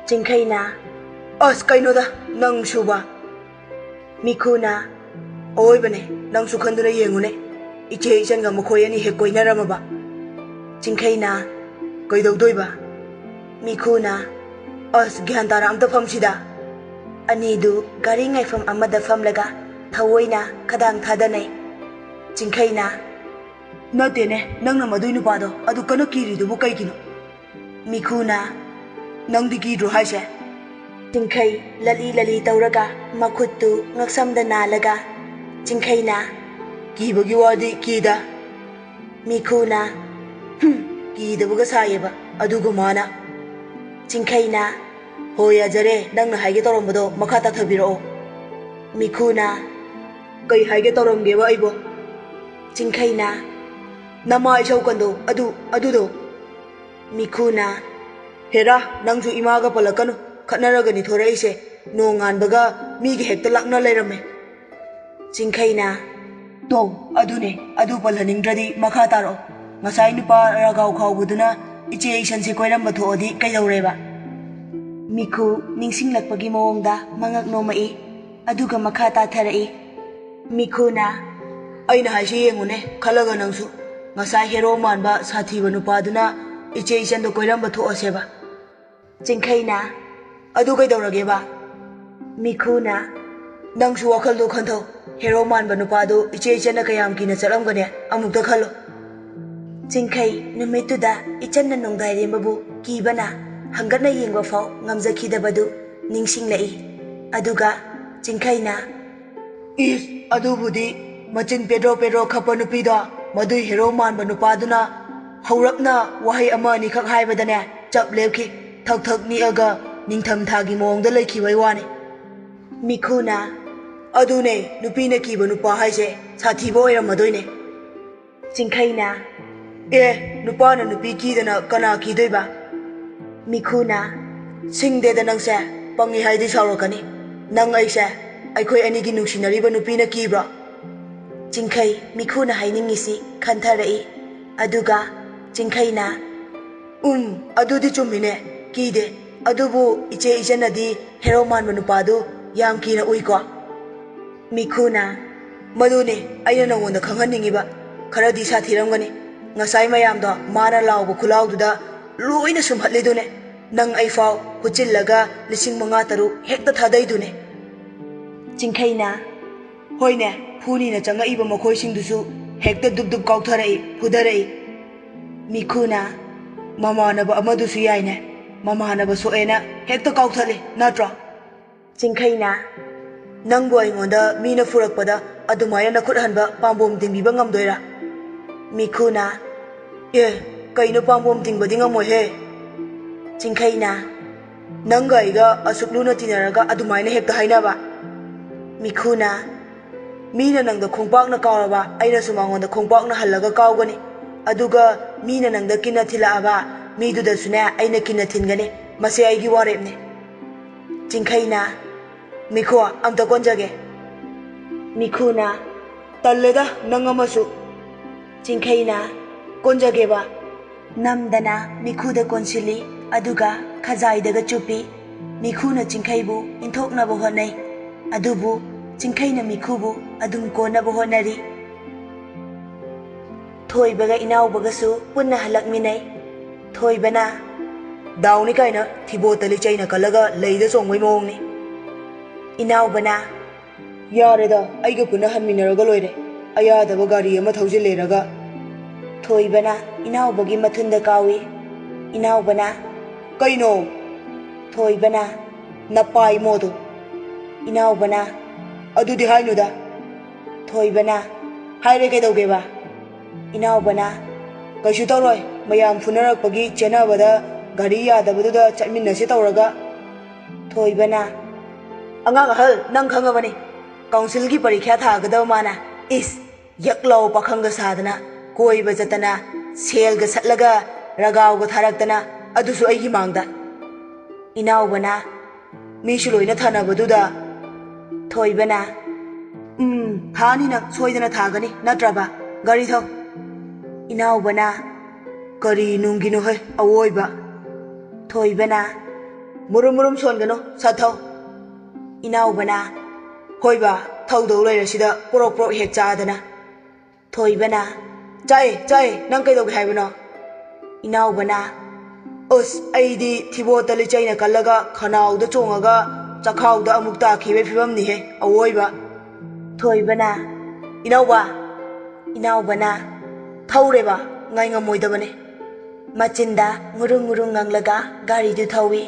ꯆꯤꯡꯈꯩꯅ, "ꯑꯁ, ꯀꯩꯅꯣꯗ, ꯅꯪꯁꯨꯕ!" ꯃꯤꯈꯨꯅ, "ꯑꯑꯣꯏꯕꯅꯦ, ꯅꯪꯁꯨ ꯈꯟꯗꯨꯅ ꯌꯦꯡꯉꯨꯅꯦ꯫ ꯏꯆꯦ ꯏꯆꯟꯒ ꯃꯈꯣꯏ ꯑꯅꯤ ꯍꯦꯛ ꯀꯣꯏꯅꯔꯝꯃꯕ?" ꯆꯤꯡꯈꯩꯅ, "ꯀꯩꯗꯧꯗꯣꯏꯕ?" ꯃꯤꯈꯨꯅ, "ꯑꯁ, ꯒ꯭ꯌꯥꯟ ꯇꯥꯅ ꯑꯝꯇ ꯐꯝꯁꯤꯗ꯫" ꯑꯅꯤꯗꯨ ꯒꯥꯔꯤ ꯉꯥꯏꯐꯝ ꯑꯃꯗ ꯐꯝꯂꯒ ꯊꯑꯣꯏꯅ ꯈꯗꯥꯡ ꯊꯥꯗꯅꯩ꯫ ꯆꯤꯡꯈꯩꯅ, "ꯅꯠꯇꯦꯅꯦ, ꯅꯪꯅ ꯃꯗꯨꯏ ꯅꯨꯄꯥꯗꯣ ꯑꯗꯨ ꯀꯟꯅ ꯀꯤꯔꯤꯗꯨꯕꯨ ꯀꯩꯒꯤꯅꯣ?" ꯃꯤꯈꯨꯅ, "ꯅꯪꯗꯤ ꯀꯤꯗ꯭ꯔꯣ ꯍꯥꯏꯁꯦ?" ꯆꯤꯡꯈꯩ ꯂꯂꯤ ꯂꯂꯤ ꯇꯧꯔꯒ ꯃꯈꯨꯠꯇꯨ ꯉꯛꯁꯝꯗ ꯅꯥꯜꯂꯒ, ꯆꯤꯡꯈꯩꯅ, "ꯀꯤꯕꯒꯤ ꯋꯥꯗꯤ ꯀꯤꯗ꯫" ꯃꯤꯈꯨꯅ, "ꯍꯨꯝ, ꯀꯤꯗꯕꯒ ꯁꯥꯏꯌꯦꯕ, ꯑꯗꯨꯒ ꯃꯥꯅ꯫" ꯆꯤꯡꯈꯩꯅ, "ꯍꯣꯏ, ꯌꯥꯖꯔꯦ, ꯅꯪꯅ ꯍꯥꯏꯒꯦ ꯇꯧꯔꯝꯕꯗꯣ ꯃꯈꯥ ꯇꯥꯊꯕꯤꯔꯛꯑꯣ꯫" ꯃꯤꯈꯨꯅ, "ꯀꯩ ꯍꯥꯏꯒꯦ ꯇꯧꯔꯝꯒꯦꯕ ꯑꯩꯕꯣ?" ꯆꯤꯡꯈꯩꯅ, "ꯅꯃꯥ ꯏꯁꯧ ꯀꯟꯗꯣ ꯑꯗꯨ, ꯑꯗꯨꯗꯣ꯫" ꯃꯤꯈꯨꯅ, "ꯍꯦꯔꯥ, ꯅꯪꯁꯨ ꯏꯃꯥꯒ ꯄꯜꯂꯛꯀꯅꯨ, ꯈꯠꯅꯔꯒꯅꯤ ꯊꯣꯔꯛꯏꯁꯦ, ꯅꯣꯡ ꯉꯥꯟꯕꯒ ꯃꯤꯒ ꯍꯦꯛꯇ ꯂꯥꯛꯅ ꯂꯩꯔꯝꯃꯦ꯫" ꯆꯤꯡꯈꯩꯅ, "ꯇꯣ, ꯑꯗꯨꯅꯦ, ꯑꯗꯨ ꯄꯜꯍꯟꯅꯤꯡꯗ꯭ꯔꯗꯤ ꯃꯈꯥ ꯇꯥꯔꯛꯑꯣ꯫ ꯉꯁꯥꯏ ꯅꯨꯄꯥ ꯔꯥꯒꯥꯎ ꯈꯥꯎꯕꯗꯨꯅ ꯏꯆꯦ ꯏꯆꯟꯁꯦ ꯀꯣꯏꯔꯝꯕ ꯊꯣꯛꯑꯗꯤ ꯀꯩꯗꯧꯔꯦꯕ?" ꯃꯤꯈꯨ ꯅꯤꯡꯁꯤꯡꯂꯛꯄꯒꯤ ꯃꯑꯣꯡꯗ ꯃꯉꯛ ꯅꯣꯝꯃꯛꯏ, ꯑꯗꯨꯒ ꯃꯈꯥ ꯇꯥꯊꯔꯛꯏ꯫ ꯃꯤꯈꯨꯅ, "ꯑꯩꯅ ꯍꯥꯏꯁꯤ ꯌꯦꯡꯉꯨꯅꯦ, ꯈꯜꯂꯒ ꯅꯪꯁꯨ꯫ ꯉꯁꯥꯏ ꯍꯦꯔꯣ ꯃꯥꯟꯕ ꯁꯥꯊꯤꯕ ꯅꯨꯄꯥꯗꯨꯅ ꯏꯆꯦ ꯏꯆꯟꯗꯣ ꯀꯣꯏꯔꯝꯕ ꯊꯣꯛꯑꯁꯦꯕ꯫" ꯆꯤꯡꯈꯩꯅ, "ꯑꯗꯨ ꯀꯩꯗꯧꯔꯒꯦꯕ?" ꯃꯤꯈꯨꯅ, "ꯅꯪꯁꯨ ꯋꯥꯈꯜꯗꯣ ꯈꯟꯊꯧ꯫ ꯍꯦꯔꯣ ꯃꯥꯟꯕ ꯅꯨꯄꯥꯗꯨ ꯏꯆꯦ ꯏꯆꯟꯅ ꯀꯌꯥꯝ ꯀꯤꯅ ꯆꯠꯂꯝꯒꯅꯤ, ꯑꯃꯨꯛꯇ ꯈꯜꯂꯣ꯫" ꯆꯤꯡꯈꯩ ꯅꯨꯃꯤꯠꯇꯨꯗ ꯏꯆꯟꯅ ꯅꯣꯡꯗꯥꯏꯔꯦꯝꯕꯕꯨ ꯀꯤꯕꯅ ꯍꯪꯒꯠꯅ ꯌꯦꯡꯕ ꯐꯥꯎ ꯉꯝꯖꯈꯤꯗꯕꯗꯨ ꯅꯤꯡꯁꯤꯡꯂꯛꯏ꯫ ꯑꯗꯨꯒ ꯆꯤꯡꯈꯩꯅ, "ꯏꯁ, ꯑꯗꯨꯕꯨꯗꯤ ꯃꯆꯤꯟ ꯄꯦꯗ꯭ꯔꯣ ꯄꯦꯗ꯭ꯔꯣ ꯈꯞꯄ ꯅꯨꯄꯤꯗꯣ, ꯃꯗꯨꯏ ꯍꯦꯔꯣ ꯃꯥꯟꯕ ꯅꯨꯄꯥꯗꯨꯅ ꯍꯧꯔꯞꯅ ꯋꯥꯍꯩ ꯑꯃ ꯑꯅꯤꯈꯛ ꯍꯥꯏꯕꯗꯅꯦ, ꯆꯞ ꯂꯦꯞꯈꯤ꯫ ꯊꯛ ꯊꯛ ꯅꯤꯛꯑꯒ ꯅꯤꯡꯊꯝꯊꯥꯒꯤ ꯃꯑꯣꯡꯗ ꯂꯩꯈꯤꯕꯩ ꯋꯥꯅꯤ꯫" ꯃꯤꯈꯨꯅ, "ꯑꯗꯨꯅꯦ, ꯅꯨꯄꯤꯅ ꯀꯤꯕ ꯅꯨꯄꯥ ꯍꯥꯏꯁꯦ ꯁꯥꯊꯤꯕ ꯑꯣꯏꯔꯝꯃꯗꯣꯏꯅꯦ꯫" ꯆꯤꯡꯈꯩꯅ, "ꯑꯦ, ꯅꯨꯄꯥꯅ ꯅꯨꯄꯤ ꯀꯤꯗꯅ ꯀꯅꯥ ꯀꯤꯗꯣꯏꯕ?" ꯃꯤꯈꯨꯅ, "ꯁꯤꯡꯗꯦꯗ ꯅꯪꯁꯦ, ꯄꯪꯉꯤ ꯍꯥꯏꯗꯤ ꯁꯥꯎꯔꯛꯀꯅꯤ꯫ ꯅꯪ ꯑꯩꯁꯦ ꯑꯩꯈꯣꯏ ꯑꯅꯤꯒꯤ ꯅꯨꯡꯁꯤꯅꯔꯤꯕ ꯅꯨꯄꯤꯅ ꯀꯤꯕ꯭ꯔꯣ?" ꯆꯤꯡꯈꯩ ꯃꯤꯈꯨꯅ ꯍꯥꯏꯅꯤꯡꯉꯤꯁꯤ ꯈꯟꯊꯔꯛꯏ꯫ ꯑꯗꯨꯒ ꯆꯤꯡꯈꯩꯅ, "ꯎꯝ, ꯑꯗꯨꯗꯤ ꯆꯨꯝꯃꯤꯅꯦ, ꯀꯤꯗꯦ꯫ ꯑꯗꯨꯕꯨ ꯏꯆꯦ ꯏꯆꯟꯅꯗꯤ ꯍꯦꯔꯣ ꯃꯥꯟꯕ ꯅꯨꯄꯥꯗꯨ ꯌꯥꯝ ꯀꯤꯅ ꯎꯏꯀꯣ?" ꯃꯤꯈꯨꯅ, "ꯃꯗꯨꯅꯤ ꯑꯩꯅ ꯅꯉꯣꯟꯗ ꯈꯪꯍꯟꯅꯤꯡꯉꯤꯕ꯫ ꯈꯔꯗꯤ ꯁꯥꯊꯤꯔꯝꯒꯅꯤ꯫ ꯉꯁꯥꯏ ꯃꯌꯥꯝꯗꯣ ꯃꯥꯅ ꯂꯥꯎꯕ ꯈꯨꯂꯥꯎꯗꯨꯗ ꯂꯣꯏꯅ ꯁꯨꯝꯍꯠꯂꯤꯗꯨꯅꯦ꯫ ꯅꯪ ꯑꯩ ꯐꯥꯎ ꯍꯨꯠꯆꯤꯜꯂꯒ ꯂꯤꯁꯤꯡ ꯃꯉꯥ ꯇꯔꯨꯛ ꯍꯦꯛꯇ ꯊꯥꯗꯩꯗꯨꯅꯦ꯫" ꯆꯤꯡꯈꯩꯅ, "ꯍꯣꯏꯅꯦ, ꯐꯨꯅꯤꯅ ꯆꯪꯉꯛꯏꯕ ꯃꯈꯣꯏꯁꯤꯡꯗꯨꯁꯨ ꯍꯦꯛꯇ ꯗꯨꯞ ꯗꯨꯞ ꯀꯥꯎꯊꯔꯛꯏ, ꯐꯨꯗꯔꯛꯏ꯫" ꯃꯤꯈꯨꯅ, "ꯃꯃꯥꯟꯅꯕ ꯑꯃꯗꯨꯁꯨ ꯌꯥꯏꯅꯦ, ꯃꯃꯥꯟꯅꯕ ꯁꯣꯛꯑꯦꯅ ꯍꯦꯛꯇ ꯀꯥꯎꯊꯠꯂꯤ ꯅꯠꯇ꯭ꯔꯣ?" ꯆꯤꯡꯈꯩꯅ, "ꯅꯪꯕꯨ ꯑꯩꯉꯣꯟꯗ ꯃꯤꯅ ꯐꯨꯔꯛꯄꯗ ꯑꯗꯨꯃꯥꯏꯅ ꯅꯈꯨꯠ ꯍꯟꯕ ꯄꯥꯝꯕꯣꯝ ꯇꯤꯡꯕꯤꯕ ꯉꯝꯗꯣꯏꯔꯥ?" ꯃꯤꯈꯨꯅ, "ꯑꯦ, ꯀꯩꯅꯣ ꯄꯥꯝꯕꯣꯝ ꯇꯤꯡꯕꯗꯤ ꯉꯝꯃꯣꯏꯍꯦ꯫" ꯆꯤꯡꯈꯩꯅ, "ꯅꯪꯒ ꯑꯩꯒ ꯑꯁꯨꯛ ꯂꯨꯅ ꯇꯤꯟꯅꯔꯒ ꯑꯗꯨꯃꯥꯏꯅ ꯍꯦꯛꯇ ꯍꯥꯏꯅꯕ?" ꯃꯤꯈꯨꯅ, "ꯃꯤꯅ ꯅꯪꯗ ꯈꯣꯡꯄꯥꯛꯅ ꯀꯥꯎꯔꯕ, ꯑꯩꯅꯁꯨ ꯃꯉꯣꯟꯗ ꯈꯣꯡꯄꯥꯛꯅ ꯍꯜꯂꯒ ꯀꯥꯎꯒꯅꯤ꯫ ꯑꯗꯨꯒ ꯃꯤꯅ ꯅꯪꯗ ꯀꯤꯟꯅ ꯊꯤꯜꯂꯛꯑꯕ, ꯃꯤꯗꯨꯗꯁꯨꯅꯦ ꯑꯩꯅ ꯀꯤꯟꯅ ꯊꯤꯟꯒꯅꯤ꯫ ꯃꯁꯤ ꯑꯩꯒꯤ ꯋꯥꯔꯦꯞꯅꯤ꯫" ꯆꯤꯡꯈꯩꯅ, "ꯃꯤꯈꯨ, ꯑꯝꯇ ꯀꯣꯟꯖꯒꯦ꯫" ꯃꯤꯈꯨꯅ, "ꯇꯜꯂꯦꯗ ꯅꯪ ꯑꯃꯁꯨ꯫" ꯆꯤꯡꯈꯩꯅ, "ꯀꯣꯟꯖꯒꯦꯕ꯫" ꯅꯝꯗꯅ ꯃꯤꯈꯨꯗ ꯀꯣꯟꯁꯤꯜꯂꯤ, ꯑꯗꯨꯒ ꯈꯖꯥꯏꯗꯒ ꯆꯨꯞꯄꯤ꯫ ꯃꯤꯈꯨꯅ ꯆꯤꯡꯈꯩꯕꯨ ꯏꯟꯊꯣꯛꯅꯕ ꯍꯣꯠꯅꯩ, ꯑꯗꯨꯕꯨ ꯆꯤꯡꯈꯩꯅ ꯃꯤꯈꯨꯕꯨ ꯑꯗꯨꯝ ꯀꯣꯟꯅꯕ ꯍꯣꯠꯅꯔꯤ꯫ ꯊꯣꯏꯕꯒ ꯏꯅꯥꯎꯕꯒꯁꯨ ꯄꯨꯟꯅ ꯍꯜꯂꯛꯃꯤꯟꯅꯩ꯫ ꯊꯣꯏꯕꯅ, "ꯗꯥꯎꯅꯤ ꯀꯥꯏꯅ ꯊꯤꯕꯣꯠꯇ ꯂꯤꯆꯩꯅ ꯀꯜꯂꯒ ꯂꯩꯗ ꯆꯣꯡꯕꯩ ꯃꯑꯣꯡꯅꯤ꯫" ꯏꯅꯥꯎꯕꯅ, "ꯌꯥꯔꯦꯗ, ꯑꯩꯒ ꯄꯨꯟꯅ ꯍꯟꯃꯤꯟꯅꯔꯒ ꯂꯣꯏꯔꯦ, ꯑꯌꯥꯗꯕ ꯒꯥꯔꯤ ꯑꯃ ꯊꯧꯖꯤꯜꯂꯦꯔꯒ꯫" ꯊꯣꯏꯕꯅ ꯏꯅꯥꯎꯕꯒꯤ ꯃꯊꯨꯟꯗ ꯀꯥꯎꯏ꯫ ꯏꯅꯥꯎꯕꯅ, "ꯀꯩꯅꯣ?" ꯊꯣꯏꯕꯅ, "ꯅꯄꯥ ꯏꯃꯣꯗꯣ꯫" ꯏꯅꯥꯎꯕꯅ, "ꯑꯗꯨꯗꯤ ꯍꯥꯏꯅꯨꯗ꯫" ꯊꯣꯏꯕꯅ, "ꯍꯥꯏꯔꯦ ꯀꯩꯗꯧꯒꯦꯕ?" ꯏꯅꯥꯎꯕꯅ, "ꯀꯩꯁꯨ ꯇꯧꯔꯣꯏ, ꯃꯌꯥꯝ ꯐꯨꯅꯔꯛꯄꯒꯤ ꯆꯦꯟꯅꯕꯗ ꯒꯥꯔꯤ ꯌꯥꯗꯕꯗꯨꯗ ꯆꯠꯃꯤꯟꯅꯁꯦ ꯇꯧꯔꯒ꯫" ꯊꯣꯏꯕꯅ, "ꯑꯉꯥꯡ ꯑꯍꯜ, ꯅꯪ ꯈꯪꯉꯕꯅꯤ, ꯀꯥꯎꯟꯁꯤꯜꯒꯤ ꯄꯔꯤꯈ꯭ꯌꯥ ꯊꯥꯒꯗꯕ ꯃꯥꯅ, ꯏꯁ, ꯌꯛ ꯂꯥꯎ ꯄꯥꯈꯪꯒ ꯁꯥꯗꯅ, ꯀꯣꯏꯕ ꯆꯠꯇꯅ, ꯁꯦꯜꯒ ꯁꯠꯂꯒ, ꯔꯒꯥꯎꯒ ꯊꯥꯔꯛꯇꯅ, ꯑꯗꯨꯁꯨ ꯑꯩꯒꯤ ꯃꯥꯡꯗ꯫" ꯏꯅꯥꯎꯕꯅ, "ꯃꯤꯁꯨ ꯂꯣꯏꯅ ꯊꯥꯅꯕꯗꯨꯗ꯫" ꯊꯣꯏꯕꯅ, "ꯎꯝ, ꯊꯥꯅꯤ ꯅꯪ, ꯁꯣꯏꯗꯅ ꯊꯥꯒꯅꯤ, ꯅꯠꯇ꯭ꯔꯕ? ꯒꯥꯔꯤ ꯊꯧ꯫" ꯏꯅꯥꯎꯕꯅ, "ꯀꯔꯤ ꯅꯨꯡꯒꯤꯅꯣ ꯍꯦ, ꯑꯋꯣꯏꯕ?" ꯊꯣꯏꯕꯅ, "ꯃꯨꯔꯨꯝ ꯃꯨꯔꯨꯝ ꯁꯣꯟꯒꯅꯨ, ꯁꯠ ꯊꯧ꯫" ꯏꯅꯥꯎꯕꯅ, "ꯍꯣꯏꯕ, ꯊꯧꯗꯧ ꯂꯩꯔꯁꯤꯗ ꯄ꯭ꯔꯣꯛ ꯄ꯭ꯔꯣꯛ ꯍꯦꯛ ꯆꯥꯗꯅ꯫" ꯊꯣꯏꯕꯅ, "ꯆꯥꯏ, ꯆꯥꯏ, ꯅꯪ ꯀꯩꯗꯧꯒꯦ ꯍꯥꯏꯕꯅꯣ?" ꯏꯅꯥꯎꯕꯅ, "ꯑꯁ, ꯑꯩꯗꯤ ꯊꯤꯕꯣꯠꯇ ꯂꯤꯆꯩꯅ ꯀꯜꯂꯒ ꯈꯅꯥꯎꯗ ꯆꯣꯡꯉꯒ ꯆꯈꯥꯎꯗ ꯑꯃꯨꯛ ꯇꯥꯈꯤꯕꯒꯤ ꯐꯤꯕꯝꯅꯤꯍꯦ, ꯑꯋꯣꯏꯕ꯫" ꯊꯣꯏꯕꯅ, "ꯏꯅꯥꯎꯕ!" ꯏꯅꯥꯎꯕꯅ, "ꯊꯧꯔꯦꯕ, ꯉꯥꯏ ꯉꯝꯃꯣꯏꯗꯕꯅꯦ꯫" ꯃꯆꯤꯟꯗ ꯉꯨꯔꯨꯡ ꯉꯨꯔꯨꯡ ꯉꯪꯂꯒ ꯒꯥꯔꯤꯗꯨ ꯊꯧꯏ꯫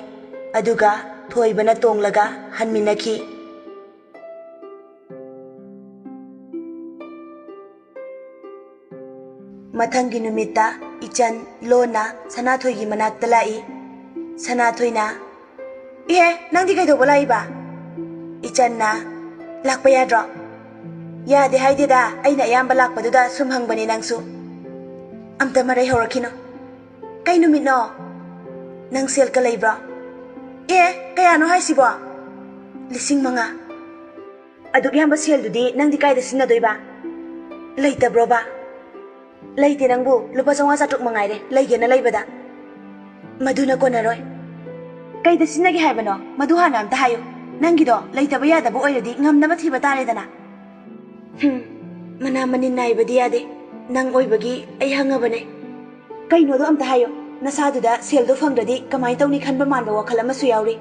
ꯑꯗꯨꯒ ꯊꯣꯏꯕꯅ ꯇꯣꯡꯂꯒ ꯍꯟꯃꯤꯟꯅꯈꯤ꯫ ꯃꯊꯪꯒꯤ ꯅꯨꯃꯤꯠꯇ ꯏꯆꯟ ꯂꯣꯟꯅ ꯁꯅꯥꯊꯣꯏꯒꯤ ꯃꯅꯥꯛꯇ ꯂꯥꯛꯏ꯫ ꯁꯅꯥꯊꯣꯏꯅ, "ꯏꯍꯦ, ꯅꯪꯗꯤ ꯀꯩꯗꯧꯕ ꯂꯥꯛꯏꯕ?" ꯏꯆꯟꯅ, "ꯂꯥꯛꯄ ꯌꯥꯗ꯭ꯔꯣ?" "ꯌꯥꯗꯦ ꯍꯥꯏꯗꯦꯗ, ꯑꯩꯅ ꯑꯌꯥꯝꯕ ꯂꯥꯛꯄꯗꯨꯗ ꯁꯨꯝ ꯍꯪꯕꯅꯦ ꯅꯪꯁꯨ꯫ ꯑꯝꯇ ꯃꯔꯩ ꯍꯧꯔꯛꯈꯤꯅꯨ꯫ ꯀꯩ ꯅꯨꯃꯤꯠꯅꯣ? ꯅꯪ ꯁꯦꯜꯒ ꯂꯩꯕ꯭ꯔꯣ?" "ꯑꯦ, ꯀꯌꯥꯅꯣ ꯍꯥꯏꯁꯤꯕꯣ?" "ꯂꯤꯁꯤꯡ ꯃꯉꯥ꯫ ꯑꯗꯨꯛ ꯌꯥꯝꯕ ꯁꯦꯜꯗꯨꯗꯤ ꯅꯪꯗꯤ ꯀꯥꯏꯗ ꯁꯤꯖꯤꯟꯅꯗꯣꯏꯕ? ꯂꯩꯇꯕ꯭ꯔꯣꯕ?" "ꯂꯩꯇꯦ ꯅꯪꯕꯨ, ꯂꯨꯄꯥ ꯆꯥꯝꯃꯉꯥ ꯆꯥꯇ꯭ꯔꯨꯛ ꯃꯉꯥꯏꯔꯦ ꯂꯩꯒꯦꯅ ꯂꯩꯕꯗ꯫ ꯃꯗꯨꯅ ꯀꯣꯟꯅꯔꯣꯏ꯫ ꯀꯩꯗ ꯁꯤꯖꯤꯟꯅꯒꯦ ꯍꯥꯏꯕꯅꯣ? ꯃꯗꯨ ꯍꯥꯟꯅ ꯑꯝꯇ ꯍꯥꯏꯌꯨ꯫ ꯅꯪꯒꯤꯗꯣ ꯂꯩꯇꯕ ꯌꯥꯗꯕ ꯑꯣꯏꯔꯗꯤ ꯉꯝꯅꯕ ꯊꯤꯕ ꯇꯥꯔꯦꯗꯅ꯫" "ꯍꯨꯝ, ꯃꯅꯥ ꯃꯅꯤꯟ ꯅꯥꯏꯕꯗꯤ ꯌꯥꯗꯦ꯫ ꯅꯪ ꯑꯣꯏꯕꯒꯤ ꯑꯩ ꯍꯪꯉꯕꯅꯦ꯫" "ꯀꯩꯅꯣꯗꯣ ꯑꯝꯇ ꯍꯥꯏꯌꯨ꯫ ꯅꯁꯥꯗꯨꯗ ꯁꯦꯜꯗꯣ ꯐꯪꯗ꯭ꯔꯗꯤ ꯀꯃꯥꯏꯅ ꯇꯧꯅꯤ ꯈꯟꯕ ꯃꯥꯟꯕ ꯋꯥꯈꯜ ꯑꯃꯁꯨ ꯌꯥꯎꯔꯤ꯫"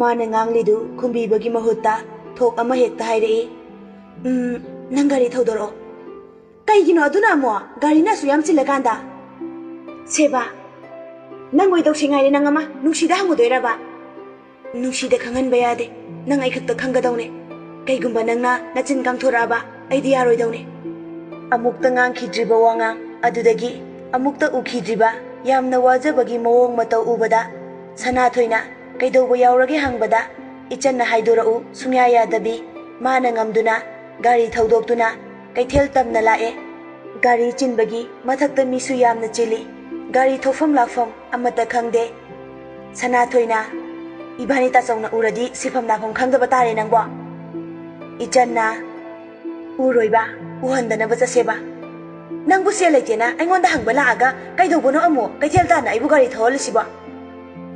ꯃꯥꯅ ꯉꯥꯡꯂꯤꯗꯨ ꯈꯨꯝꯕꯤꯕꯒꯤ ꯃꯍꯨꯠꯇ ꯊꯣꯛ ꯑꯃ ꯍꯦꯛꯇ ꯍꯥꯏꯔꯛꯏ, "ꯎꯝ, ꯅꯪ ꯒꯥꯔꯤ ꯊꯧꯗꯣꯔꯛꯑꯣ꯫" "ꯀꯩꯒꯤꯅꯣ ꯑꯗꯨꯅ ꯑꯃꯨꯛ? ꯒꯥꯔꯤꯅ ꯑꯁꯨꯛ ꯌꯥꯝ ꯆꯤꯜꯂꯀꯥꯟꯗ?" "ꯁꯦꯕꯥ, ꯅꯪ ꯑꯣꯏꯗꯧꯁꯤ ꯉꯥꯏꯔꯦ ꯅꯪ ꯑꯃ꯫ ꯅꯨꯡꯁꯤꯗ ꯍꯪꯉꯨꯗꯣꯏꯔꯕ?" "ꯅꯨꯡꯁꯤꯗ ꯈꯪꯍꯟꯕ ꯌꯥꯗꯦ꯫ ꯅꯪ ꯑꯩ ꯈꯛꯇ ꯈꯪꯒꯗꯧꯅꯦ꯫ ꯀꯩꯒꯨꯝꯕ ꯅꯪꯅ ꯅꯆꯤꯟ ꯀꯥꯡꯊꯣꯔꯛꯑꯕ, ꯑꯩꯗꯤ ꯌꯥꯔꯣꯏꯗꯧꯅꯦ꯫" ꯑꯃꯨꯛꯇ ꯉꯥꯡꯈꯤꯗ꯭ꯔꯤꯕ ꯋꯥꯉꯥꯡ ꯑꯗꯨꯗꯒꯤ ꯑꯃꯨꯛꯇ ꯎꯈꯤꯗ꯭ꯔꯤꯕ ꯌꯥꯝꯅ ꯋꯥꯖꯕꯒꯤ ꯃꯑꯣꯡ ꯃꯇꯧ ꯎꯕꯗ, ꯁꯅꯥꯊꯣꯏꯅ ꯀꯩꯗꯧꯕ ꯌꯥꯎꯔꯒꯦ ꯍꯪꯕꯗ, ꯏꯆꯟꯅ ꯍꯥꯏꯗꯣꯔꯛꯎ ꯁꯨꯡꯌꯥ ꯌꯥꯗꯕꯤ, ꯃꯥꯅ ꯉꯝꯗꯨꯅ ꯒꯥꯔꯤ ꯊꯧꯗꯣꯛꯇꯨꯅ ꯀꯩꯊꯦꯜ ꯇꯝꯅ ꯂꯥꯛꯑꯦ꯫ ꯒꯥꯔꯤ ꯆꯤꯟꯕꯒꯤ ꯃꯊꯛꯇ ꯃꯤꯁꯨ ꯌꯥꯝꯅ ꯆꯤꯜꯂꯤ꯫ ꯒꯥꯔꯤ ꯊꯧꯐꯝ ꯂꯥꯛꯐꯝ ꯑꯃꯠꯇ ꯈꯪꯗꯦ꯫ ꯁꯅꯥꯊꯣꯏꯅ, "ꯏꯕꯥꯅꯤ ꯇꯥꯆꯧꯅ ꯎꯔꯗꯤ ꯁꯤꯐꯝ ꯅꯥꯐꯝ ꯈꯪꯗꯕ ꯇꯥꯔꯦ ꯅꯪꯕꯣ꯫" ꯏꯆꯟꯅ, "ꯎꯔꯣꯏꯕ, ꯎꯍꯟꯗꯅꯕ ꯆꯠꯁꯦꯕ꯫" "ꯅꯪꯕꯨ ꯁꯦꯜ ꯂꯩꯇꯦꯅ ꯑꯩꯉꯣꯟꯗ ꯍꯪꯕ ꯂꯥꯛꯑꯒ ꯀꯩꯗꯧꯕꯅꯣ ꯑꯃꯨꯛ ꯀꯩꯊꯦꯜ ꯇꯥꯟꯅ ꯑꯩꯕꯨ ꯒꯥꯔꯤ ꯊꯧꯍꯜꯂꯤꯁꯤꯕꯣ?"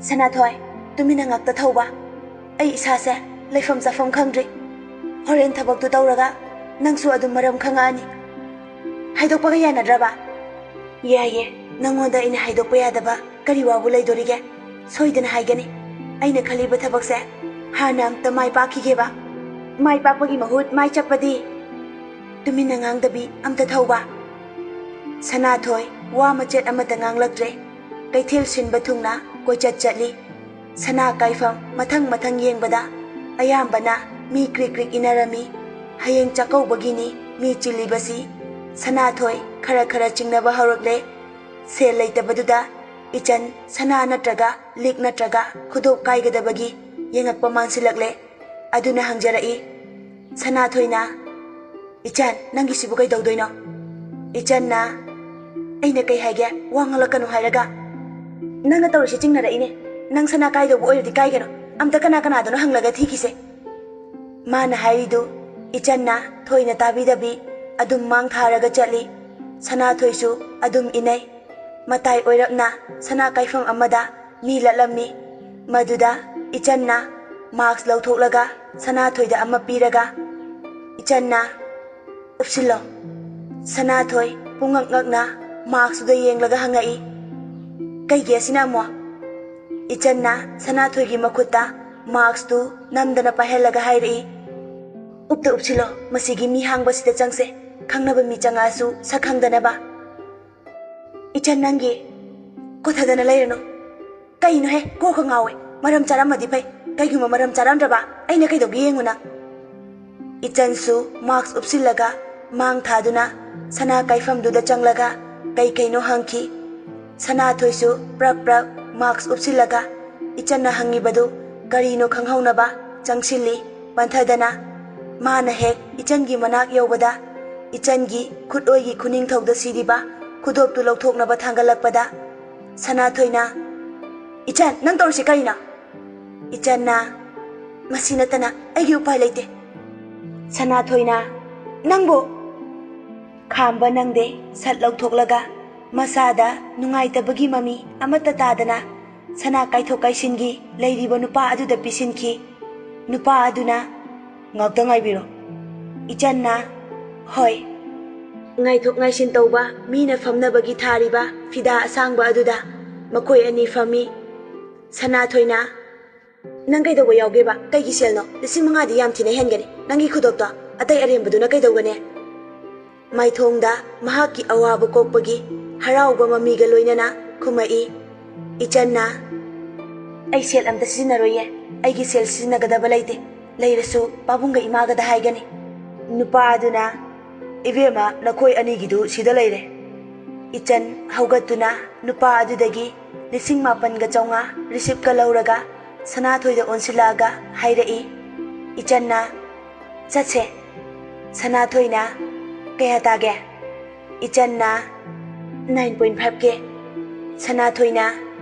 "ꯁꯅꯥꯊꯣꯏ, ꯇꯨꯃꯤꯟꯅ ꯉꯥꯛꯇ ꯊꯧꯕ꯫ ꯑꯩ ꯏꯁꯥꯁꯦ ꯂꯩꯐꯝ ꯆꯥꯐꯝ ꯈꯪꯗ꯭ꯔꯤ꯫ ꯍꯣꯔꯦꯟ ꯊꯕꯛꯇꯨ ꯇꯧꯔꯒ ꯅꯪꯁꯨ ꯑꯗꯨꯝ ꯃꯔꯝ ꯈꯪꯉꯛꯑꯅꯤ꯫ ꯍꯥꯏꯗꯣꯛꯄꯒ ꯌꯥꯅꯗ꯭ꯔꯕ?" "ꯌꯥꯏꯌꯦ, ꯅꯪꯉꯣꯟꯗ ꯑꯩꯅ ꯍꯥꯏꯗꯣꯛꯄ ꯌꯥꯗꯕ ꯀꯔꯤ ꯋꯥꯕꯨ ꯂꯩꯗꯣꯔꯤꯒꯦ? ꯁꯣꯏꯗꯅ ꯍꯥꯏꯒꯅꯤ꯫ ꯑꯩꯅ ꯈꯜꯂꯤꯕ ꯊꯕꯛꯁꯦ ꯍꯥꯟꯅ ꯑꯝꯇ ꯃꯥꯏ ꯄꯥꯛꯈꯤꯒꯦꯕ꯫ ꯃꯥꯏ ꯄꯥꯛꯄꯒꯤ ꯃꯍꯨꯠ ꯃꯥꯏ ꯆꯞꯄꯗꯤ?" ꯇꯨꯃꯤꯟꯅ ꯉꯥꯡꯗꯕꯤ ꯑꯝꯇ ꯊꯧꯕ꯫ ꯁꯅꯥꯊꯣꯏ ꯋꯥ ꯃꯆꯦꯠ ꯑꯃꯠꯇ ꯉꯥꯡꯂꯛꯇ꯭ꯔꯦ꯫ ꯀꯩꯊꯦꯜ ꯁꯤꯟꯕ ꯊꯨꯡꯅ ꯀꯣꯏꯆꯠ ꯆꯠꯂꯤ꯫ ꯁꯅꯥ ꯀꯥꯏꯐꯝ ꯃꯊꯪ ꯃꯊꯪ ꯌꯦꯡꯕꯗ ꯑꯌꯥꯝꯕꯅ ꯃꯤ ꯀ꯭ꯔꯤꯛ ꯀ꯭ꯔꯤꯛ ꯏꯟꯅꯔꯝꯃꯤ꯫ ꯍꯌꯦꯡ ꯆꯥꯛꯀꯧꯕꯒꯤꯅꯤ ꯃꯤ ꯆꯤꯜꯂꯤꯕꯁꯤ꯫ ꯁꯅꯥꯊꯣꯏ ꯈꯔ ꯈꯔ ꯆꯤꯡꯅꯕ ꯍꯧꯔꯛꯂꯦ꯫ ꯁꯦꯜ ꯂꯩꯇꯕꯗꯨꯗ ꯏꯆꯟ ꯁꯅꯥ ꯅꯠꯇ꯭ꯔꯒ ꯂꯤꯛ ꯅꯠꯇ꯭ꯔꯒ ꯈꯨꯗꯣꯞ ꯀꯥꯏꯒꯗꯕꯒꯤ ꯌꯦꯡꯉꯛꯄ ꯃꯥꯟꯁꯤꯜꯂꯛꯂꯦ꯫ ꯑꯗꯨꯅ ꯍꯪꯖꯔꯛꯏ꯫ ꯁꯅꯥꯊꯣꯏꯅ, "ꯏꯆꯟ, ꯅꯪꯒꯤꯁꯤꯕꯨ ꯀꯩꯗꯧꯗꯣꯏꯅꯣ?" ꯏꯆꯟꯅ, "ꯑꯩꯅ ꯀꯩ ꯍꯥꯏꯒꯦ? ꯋꯥ ꯉꯥꯡꯂꯛꯀꯅꯨ ꯍꯥꯏꯔꯒ꯫ ꯅꯪꯅ ꯇꯧꯔꯤꯁꯦ ꯆꯤꯡꯅꯔꯛꯏꯅꯦ꯫ ꯅꯪ ꯁꯅꯥ ꯀꯥꯏꯗꯧꯕ ꯑꯣꯏꯔꯗꯤ ꯀꯥꯏꯒꯅꯣ꯫ ꯑꯝꯇ ꯀꯅꯥ ꯀꯅꯥꯗꯅꯣ ꯍꯪꯂꯒ ꯊꯤꯈꯤꯁꯦ꯫" ꯃꯥꯅ ꯍꯥꯏꯔꯤꯗꯨ ꯏꯆꯟꯅ ꯊꯣꯏꯅ ꯇꯥꯕꯤꯗꯕꯤ ꯑꯗꯨꯝ ꯃꯥꯡ ꯊꯥꯔꯒ ꯆꯠꯂꯤ꯫ ꯁꯅꯥꯊꯣꯏꯁꯨ ꯑꯗꯨꯝ ꯏꯅꯩ꯫ ꯃꯇꯥꯏ ꯑꯣꯏꯔꯞꯅ ꯁꯅꯥ ꯀꯥꯏꯐꯝ ꯑꯃꯗ ꯃꯤ ꯂꯠꯂꯝꯃꯤ꯫ ꯃꯗꯨꯗ ꯏꯆꯟꯅ ꯃꯥꯛꯁ ꯂꯧꯊꯣꯛꯂꯒ ꯁꯅꯥꯊꯣꯏꯗ ꯑꯃ ꯄꯤꯔꯒ, ꯏꯆꯟꯅ, "ꯎꯞꯁꯤꯜꯂꯣ꯫" ꯁꯅꯥꯊꯣꯏ ꯄꯨꯡꯉꯛ ꯉꯛꯅ ꯃꯥꯛꯁꯇꯨꯗ ꯌꯦꯡꯂꯒ ꯍꯪꯉꯛꯏ, "ꯀꯩꯒꯤ ꯑꯁꯤꯅ ꯑꯃꯨꯛ?" ꯏꯆꯟꯅ ꯁꯅꯥꯊꯣꯏꯒꯤ ꯃꯈꯨꯠꯇ ꯃꯥꯛꯁꯇꯨ ꯅꯝꯗꯅ ꯄꯥꯏꯍꯜꯂꯒ ꯍꯥꯏꯔꯛꯏ, "ꯎꯞꯇ ꯎꯞꯁꯤꯜꯂꯣ, ꯃꯁꯤꯒꯤ ꯃꯤ ꯍꯥꯡꯕꯁꯤꯗ ꯆꯪꯁꯦ, ꯈꯪꯅꯕ ꯃꯤ ꯆꯪꯉꯛꯑꯁꯨ ꯁꯛ ꯈꯪꯗꯅꯕ꯫" "ꯏꯆꯟ, ꯅꯪꯒꯤ ꯀꯣꯊꯗꯅ ꯂꯩꯔꯅꯨ꯫" "ꯀꯩꯅꯣꯍꯦ, ꯀꯣꯛꯀ ꯉꯥꯎꯋꯦ꯫ ꯃꯔꯝ ꯆꯥꯔꯝꯃꯗꯤ ꯐꯩ, ꯀꯩꯒꯨꯝꯕ ꯃꯔꯝ ꯆꯥꯔꯝꯗ꯭ꯔꯕ ꯑꯩꯅ ꯀꯩꯗꯧꯒꯦ ꯌꯦꯡꯉꯨ ꯅꯪ꯫" ꯏꯆꯟꯁꯨ ꯃꯥꯛꯁ ꯎꯞꯁꯤꯜꯂꯒ ꯃꯥꯡ ꯊꯥꯗꯨꯅ ꯁꯅꯥ ꯀꯥꯏꯐꯝꯗꯨꯗ ꯆꯪꯂꯒ ꯀꯩ ꯀꯩꯅꯣ ꯍꯪꯈꯤ꯫ ꯁꯅꯥꯊꯣꯏꯁꯨ ꯄ꯭ꯔꯞ ꯄ꯭ꯔꯞ ꯃꯥꯛꯁ ꯎꯞꯁꯤꯜꯂꯒ ꯏꯆꯟꯅ ꯍꯪꯉꯤꯕꯗꯨ ꯀꯔꯤꯅꯣ ꯈꯪꯍꯧꯅꯕ ꯆꯪꯁꯤꯜꯂꯤ ꯄꯟꯊꯗꯅ꯫ ꯃꯥꯅ ꯍꯦꯛ ꯏꯆꯟꯒꯤ ꯃꯅꯥꯛ ꯌꯧꯕꯗ ꯏꯆꯟꯒꯤ ꯈꯨꯠꯑꯣꯏꯒꯤ ꯈꯨꯅꯤꯡꯊꯧꯗ ꯁꯤꯔꯤꯕ ꯈꯨꯗꯣꯞꯇꯨ ꯂꯧꯊꯣꯛꯅꯕ ꯊꯥꯡꯒꯠꯂꯛꯄꯗ ꯁꯅꯥꯊꯣꯏꯅ, "ꯏꯆꯟ, ꯅꯪ ꯇꯧꯔꯤꯁꯤ ꯀꯔꯤꯅꯣ?" ꯏꯆꯟꯅ, "ꯃꯁꯤ ꯅꯠꯇꯅ ꯑꯩꯒꯤ ꯎꯄꯥꯏ ꯂꯩꯇꯦ꯫" ꯁꯅꯥꯊꯣꯏꯅ, "ꯅꯪꯕꯨ?" ꯈꯥꯝꯕ ꯅꯪꯗꯦ ꯁꯠ ꯂꯧꯊꯣꯛꯂꯒ ꯃꯁꯥꯗ ꯅꯨꯡꯉꯥꯏꯇꯕꯒꯤ ꯃꯃꯤ ꯑꯃꯠꯇ ꯇꯥꯗꯅ ꯁꯅꯥ ꯀꯥꯏꯊꯣꯛ ꯀꯥꯏꯁꯤꯟꯒꯤ ꯂꯩꯔꯤꯕ ꯅꯨꯄꯥ ꯑꯗꯨꯗ ꯄꯤꯁꯤꯟꯈꯤ꯫ ꯅꯨꯄꯥ ꯑꯗꯨꯅ, "ꯉꯥꯛꯇ ꯉꯥꯏꯕꯤꯔꯣ꯫" ꯏꯆꯟꯅ, "ꯍꯣꯏ꯫" ꯉꯥꯏꯊꯣꯛ ꯉꯥꯏꯁꯤꯟ ꯇꯧꯕ ꯃꯤꯅ ꯐꯝꯅꯕꯒꯤ ꯊꯥꯔꯤꯕ ꯐꯤꯗꯥ ꯑꯁꯥꯡꯕ ꯑꯗꯨꯗ ꯃꯈꯣꯏ ꯑꯅꯤ ꯐꯝꯃꯤ꯫ ꯁꯅꯥꯊꯣꯏꯅ, "ꯅꯪ ꯀꯩꯗꯧꯕ ꯌꯥꯎꯒꯦꯕ? ꯀꯩꯒꯤ ꯁꯦꯜꯅꯣ? ꯂꯤꯁꯤꯡ ꯃꯉꯥꯗꯤ ꯌꯥꯝ ꯊꯤꯅ ꯍꯦꯟꯒꯅꯤ꯫ ꯅꯪꯒꯤ ꯈꯨꯗꯣꯞꯇꯣ ꯑꯇꯩ ꯑꯔꯦꯝꯕꯗꯨꯅ ꯀꯩꯗꯧꯒꯅꯤ?" ꯃꯥꯏꯊꯣꯡꯗ ꯃꯍꯥꯛꯀꯤ ꯑꯋꯥꯕ ꯀꯣꯛꯄꯒꯤ ꯍꯔꯥꯎꯕ ꯃꯃꯤꯒ ꯂꯣꯏꯅꯅ ꯈꯨꯝꯃꯛꯏ꯫ ꯏꯆꯟꯅ, "ꯑꯩ ꯁꯦꯜ ꯑꯝꯇ ꯁꯤꯖꯤꯟꯅꯔꯣꯏꯌꯦ꯫ ꯑꯩꯒꯤ ꯁꯦꯜ ꯁꯤꯖꯤꯟꯅꯒꯗꯕ ꯂꯩꯇꯦ꯫ ꯂꯩꯔꯁꯨ ꯄꯥꯕꯨꯡꯒ ꯏꯃꯥꯒꯗ ꯍꯥꯏꯒꯅꯤ꯫" ꯅꯨꯄꯥ ꯑꯗꯨꯅ, "ꯏꯕꯦꯝꯃ, ꯅꯈꯣꯏ ꯑꯅꯤꯒꯤꯗꯨ ꯁꯤꯗ ꯂꯩꯔꯦ꯫" ꯏꯆꯟ ꯍꯧꯒꯠꯇꯨꯅ ꯅꯨꯄꯥ ꯑꯗꯨꯗꯒꯤ ꯂꯤꯁꯤꯡ ꯃꯥꯄꯟꯒ ꯆꯥꯝꯃꯉꯥ ꯔꯤꯁꯤꯞꯀ ꯂꯧꯔꯒ ꯁꯅꯥꯊꯣꯏꯗ ꯑꯣꯟꯁꯤꯜꯂꯛꯑꯒ ꯍꯥꯏꯔꯛꯏ꯫ ꯏꯆꯟꯅ, "ꯆꯠꯁꯦ꯫" ꯁꯅꯥꯊꯣꯏꯅ, "ꯀꯌꯥ ꯇꯥꯒꯦ?" ꯏꯆꯟꯅ, "Nine point five K." ꯁꯅꯥꯊꯣꯏꯅ,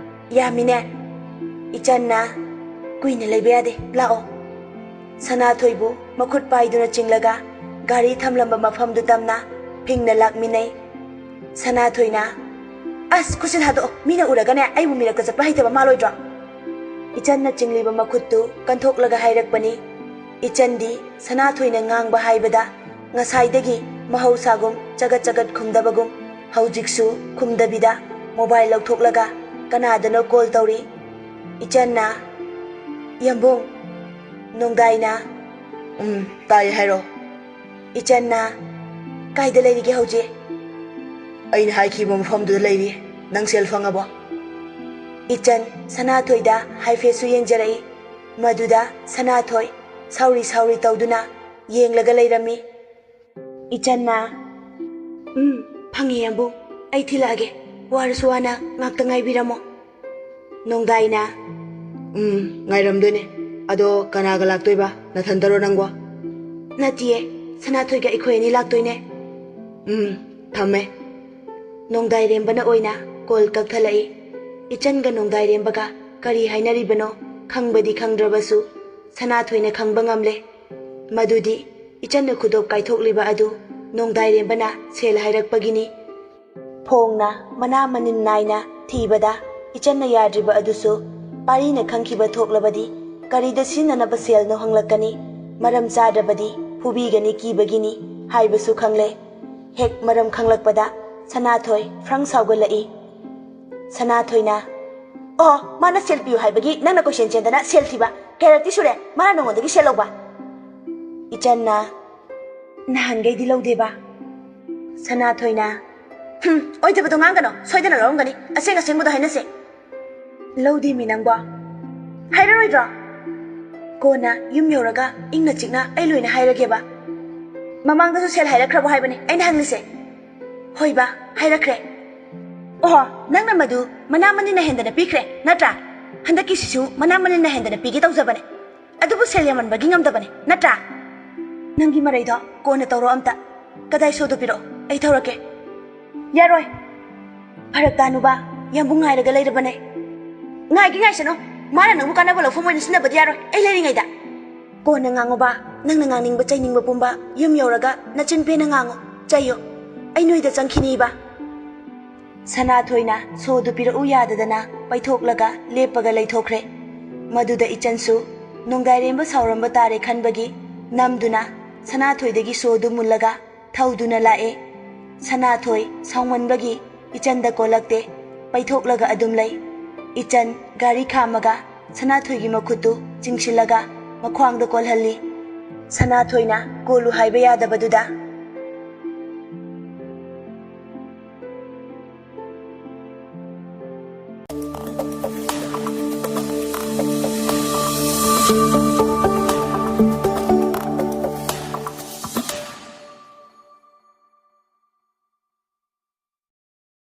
"ꯌꯥꯝꯃꯤꯅꯦ꯫" ꯏꯆꯟꯅ, "ꯀꯨꯏꯅ ꯂꯩꯕ ꯌꯥꯗꯦ, ꯂꯥꯛꯑꯣ꯫" ꯁꯅꯥꯊꯣꯏꯕꯨ ꯃꯈꯨꯠ ꯄꯥꯏꯗꯨꯅ ꯆꯤꯡꯂꯒ ꯒꯥꯔꯤ ꯊꯝꯂꯝꯕ ꯃꯐꯝꯗꯨ ꯇꯝꯅ ꯐꯤꯡꯅ ꯂꯥꯛꯃꯤꯟꯅꯩ꯫ ꯁꯅꯥꯊꯣꯏꯅ, "ꯑꯁ, ꯈꯨꯠꯁꯤ ꯊꯥꯗꯣꯛꯑꯣ, ꯃꯤꯅ ꯎꯔꯒꯅꯦ ꯑꯩꯕꯨ ꯃꯤꯔꯛꯇ ꯆꯠꯄ ꯍꯩꯇꯕ ꯃꯥꯜꯂꯣꯏꯗ꯭ꯔꯣ?" ꯏꯆꯟꯅ ꯆꯤꯡꯂꯤꯕ ꯃꯈꯨꯠꯇꯨ ꯀꯟꯊꯣꯛꯂꯒ ꯍꯥꯏꯔꯛꯄꯅꯤ꯫ ꯏꯆꯟꯗꯤ ꯁꯅꯥꯊꯣꯏꯅ ꯉꯥꯡꯕ ꯍꯥꯏꯕꯗ ꯉꯁꯥꯏꯗꯒꯤ ꯃꯍꯧꯁꯥꯒꯨꯝ ꯆꯒꯠ ꯆꯒꯠ ꯈꯨꯝꯗꯕꯒꯨꯝ ꯍꯧꯖꯤꯛꯁꯨ ꯈꯨꯝꯗꯕꯤꯗ ꯃꯣꯕꯥꯏꯜ ꯂꯧꯊꯣꯛꯂꯒ ꯀꯅꯥꯗꯅꯣ ꯀꯣꯜ ꯇꯧꯔꯤ꯫ ꯏꯆꯟꯅ, "ꯌꯥꯝꯕꯨꯡ꯫" ꯅꯣꯡꯗꯥꯏꯅ, "ꯎꯝ, ꯇꯥꯏ, ꯍꯥꯏꯔꯣ꯫" ꯏꯆꯟꯅ, "ꯀꯥꯏꯗ ꯂꯩꯔꯤꯒꯦ ꯍꯧꯖꯤꯛ?" "ꯑꯩꯅ ꯍꯥꯏꯈꯤꯕ ꯃꯐꯝꯗꯨꯗ ꯂꯩꯔꯤ꯫ ꯅꯪ ꯁꯦꯜ ꯐꯪꯉꯕꯣ?" ꯏꯆꯟ ꯁꯅꯥꯊꯣꯏꯗ ꯍꯥꯏꯐꯦꯠꯁꯨ ꯌꯦꯡꯖꯔꯛꯏ꯫ ꯃꯗꯨꯗ ꯁꯅꯥꯊꯣꯏ ꯁꯥꯎꯔꯤ ꯁꯥꯎꯔꯤ ꯇꯧꯗꯨꯅ ꯌꯦꯡꯂꯒ ꯂꯩꯔꯝꯃꯤ꯫ ꯏꯆꯟꯅ, "ꯎꯝ, ꯐꯪꯉꯦ ꯌꯥꯝꯕꯨꯡ, ꯑꯩ ꯊꯤꯜꯂꯛꯑꯒꯦ, ꯋꯥꯔꯁꯨ ꯋꯥꯅ ꯉꯥꯛꯇ ꯉꯥꯏꯕꯤꯔꯝꯃꯣ꯫" ꯅꯣꯡꯗꯥꯏꯅ, "ꯎꯝ, ꯉꯥꯏꯔꯝꯗꯣꯏꯅꯦ꯫ ꯑꯗꯣ ꯀꯅꯥꯒ ꯂꯥꯛꯇꯣꯏꯕ? ꯅꯊꯟꯇꯔꯣ ꯅꯪꯕꯣ?" "ꯅꯠꯇꯤꯌꯦ, ꯁꯅꯥꯊꯣꯏꯒ ꯑꯩꯈꯣꯏ ꯑꯅꯤ ꯂꯥꯛꯇꯣꯏꯅꯦ꯫" "ꯎꯝ, ꯊꯝꯃꯦ꯫" ꯅꯣꯡꯗꯥꯏꯔꯦꯝꯕꯅ ꯑꯣꯏꯅ ꯀꯣꯜ ꯀꯛꯊꯠꯂꯛꯏ꯫ ꯏꯆꯟꯒ ꯅꯣꯡꯗꯥꯏꯔꯦꯝꯕꯒ ꯀꯔꯤ ꯍꯥꯏꯅꯔꯤꯕꯅꯣ ꯈꯪꯕꯗꯤ ꯈꯪꯗ꯭ꯔꯕꯁꯨ ꯁꯅꯥꯊꯣꯏꯅ ꯈꯪꯕ ꯉꯝꯂꯦ꯫ ꯃꯗꯨꯗꯤ ꯏꯆꯟꯅ ꯈꯨꯗꯣꯞ ꯀꯥꯏꯊꯣꯛꯂꯤꯕ ꯑꯗꯨ ꯅꯣꯡꯗꯥꯏꯔꯦꯝꯕꯅ ꯁꯦꯜ ꯍꯥꯏꯔꯛꯄꯒꯤꯅꯤ꯫ ꯐꯣꯡꯅ ꯃꯅꯥ ꯃꯅꯤꯟ ꯅꯥꯏꯅ ꯊꯤꯕꯗ ꯏꯆꯟꯅ ꯌꯥꯗ꯭ꯔꯤꯕ ꯑꯗꯨꯁꯨ ꯄꯥꯔꯤꯅ ꯈꯪꯈꯤꯕ ꯊꯣꯛꯂꯕꯗꯤ ꯀꯔꯤꯗ ꯁꯤꯖꯤꯟꯅꯅꯕ ꯁꯦꯜꯅꯣ ꯍꯪꯂꯛꯀꯅꯤ, ꯃꯔꯝ ꯆꯥꯗ꯭ꯔꯕꯗꯤ ꯐꯨꯕꯤꯒꯅꯤ ꯀꯤꯕꯒꯤꯅꯤ ꯍꯥꯏꯕꯁꯨ ꯈꯪꯂꯦ꯫ ꯍꯦꯛ ꯃꯔꯝ ꯈꯪꯂꯛꯄꯗ ꯁꯅꯥꯊꯣꯏ ꯐ꯭ꯔꯪ ꯁꯥꯎꯒꯠꯂꯛꯏ꯫ ꯁꯅꯥꯊꯣꯏꯅ, "ꯑꯣ, ꯃꯥꯅ ꯁꯦꯜ ꯄꯤꯌꯨ ꯍꯥꯏꯕꯒꯤ ꯅꯪꯅ ꯀꯣꯏꯆꯦꯟ ꯆꯦꯟꯗꯅ ꯁꯦꯜ ꯊꯤꯕ? ꯀꯌꯥꯔꯛꯇꯤ ꯁꯨꯔꯦ ꯃꯥꯅ ꯅꯉꯣꯟꯗꯒꯤ ꯁꯦꯜ ꯂꯧꯕ?" ꯏꯆꯟꯅ, "ꯅꯍꯥꯟꯈꯩꯗꯤ ꯂꯧꯗꯦꯕ꯫" ꯁꯅꯥꯊꯣꯏꯅ, "ꯍꯨꯝ, ꯑꯣꯏꯗꯕꯗꯣ ꯉꯥꯡꯒꯅꯣ, ꯁꯣꯏꯗꯅ ꯂꯧꯔꯝꯒꯅꯤ, ꯑꯁꯦꯡ ꯑꯁꯦꯡꯕꯗꯣ ꯍꯥꯏꯅꯁꯦ꯫" "ꯂꯧꯗꯦꯃꯤ ꯅꯪꯕꯣ꯫" "ꯍꯥꯏꯔꯔꯣꯏꯗ꯭ꯔꯣ?" "ꯀꯣꯟꯅ ꯌꯨꯝ ꯌꯧꯔꯒ ꯏꯪꯅ ꯆꯤꯛꯅ ꯑꯩ ꯂꯣꯏꯅ ꯍꯥꯏꯔꯒꯦꯕ꯫ ꯃꯃꯥꯡꯗꯁꯨ ꯁꯦꯜ ꯍꯥꯏꯔꯛꯈ꯭ꯔꯕꯣ ꯍꯥꯏꯕꯅꯦ ꯑꯩꯅ ꯍꯪꯂꯤꯁꯦ?" "ꯍꯣꯏꯕ, ꯍꯥꯏꯔꯛꯈ꯭ꯔꯦ꯫ ꯑꯣꯍꯣ, ꯅꯪꯅ ꯃꯗꯨ ꯃꯅꯥ ꯃꯅꯤꯟꯅ ꯍꯦꯟꯗꯅ ꯄꯤꯈ꯭ꯔꯦ ꯅꯠꯇ꯭ꯔꯥ? ꯍꯟꯗꯛꯀꯤꯁꯤꯁꯨ ꯃꯅꯥ ꯃꯅꯤꯟꯅ ꯍꯦꯟꯗꯅ ꯄꯤꯒꯦ ꯇꯧꯖꯕꯅꯦ, ꯑꯗꯨꯕꯨ ꯁꯦꯜ ꯌꯥꯝꯃꯟꯕꯒꯤ ꯉꯝꯗꯕꯅꯦ ꯅꯠꯇ꯭ꯔꯥ? ꯅꯪꯒꯤ ꯃꯔꯩꯗꯣ ꯀꯣꯟꯅ ꯇꯧꯔꯣ ꯑꯝꯇ꯫ ꯀꯗꯥꯏ ꯁꯣꯗꯣ ꯄꯤꯔꯛꯑꯣ, ꯑꯩ ꯊꯧꯔꯛꯀꯦ꯫ ꯌꯥꯔꯣꯏ꯫ ꯐꯔꯛ ꯇꯥꯅꯨꯕ, ꯌꯥꯝꯕꯨꯡ ꯉꯥꯏꯔꯒ ꯂꯩꯔꯕꯅꯦ꯫ ꯉꯥꯏꯒꯦ ꯉꯥꯏꯁꯅꯨ, ꯃꯥꯅ ꯅꯪꯕꯨ ꯀꯥꯟꯅꯕ ꯂꯧꯐꯝ ꯑꯣꯏꯅ ꯁꯤꯖꯤꯟꯅꯕꯗꯤ ꯌꯥꯔꯣꯏ, ꯑꯩ ꯂꯩꯔꯤꯉꯩꯗ꯫ ꯀꯣꯟꯅ ꯉꯥꯡꯉꯨꯕ, ꯅꯪꯅ ꯉꯥꯡꯅꯤꯡꯕ ꯆꯩꯅꯤꯡꯕ ꯄꯨꯝꯕ ꯌꯨꯝ ꯌꯧꯔꯒ ꯅꯆꯤꯟ ꯄꯦꯟꯅ ꯉꯥꯡꯉꯨ, ꯆꯩꯌꯨ꯫ ꯑꯩ ꯅꯣꯏꯗ ꯆꯪꯈꯤꯅꯤꯕ꯫ ꯁꯅꯥꯊꯣꯏꯅ ꯁꯣꯗꯨ ꯄꯤꯔꯛꯎ ꯌꯥꯗꯗꯅ ꯄꯩꯊꯣꯛꯂꯒ ꯂꯦꯞꯄꯒ ꯂꯩꯊꯣꯛꯈ꯭ꯔꯦ꯫ ꯃꯗꯨꯗ ꯏꯆꯟꯁꯨ ꯅꯣꯡꯗꯥꯏꯔꯦꯝꯕ ꯁꯥꯎꯔꯝꯕ ꯇꯥꯔꯦ ꯈꯟꯕꯒꯤ ꯅꯝꯗꯨꯅ ꯁꯅꯥꯊꯣꯏꯗꯒꯤ ꯁꯣꯗꯨ ꯃꯨꯜꯂꯒ ꯊꯧꯗꯨꯅ ꯂꯥꯛꯑꯦ꯫ ꯁꯅꯥꯊꯣꯏ ꯁꯥꯎꯃꯟꯕꯒꯤ ꯏꯆꯟꯗ ꯀꯣꯜꯂꯛꯇꯦ, ꯄꯩꯊꯣꯛꯂꯒ ꯑꯗꯨꯝ ꯂꯩ꯫ ꯏꯆꯟ ꯒꯥꯔꯤ ꯈꯥꯝꯃꯒ ꯁꯅꯥꯊꯣꯏꯒꯤ ꯃꯈꯨꯠꯇꯨ ꯆꯤꯡꯁꯤꯜꯂꯒ ꯃꯈ꯭ꯋꯥꯡꯗ ꯀꯣꯜꯍꯜꯂꯤ꯫ ꯁꯅꯥꯊꯣꯏꯅ ꯀꯣꯜꯂꯨ ꯍꯥꯏꯕ ꯌꯥꯗꯕꯗꯨꯗ꯫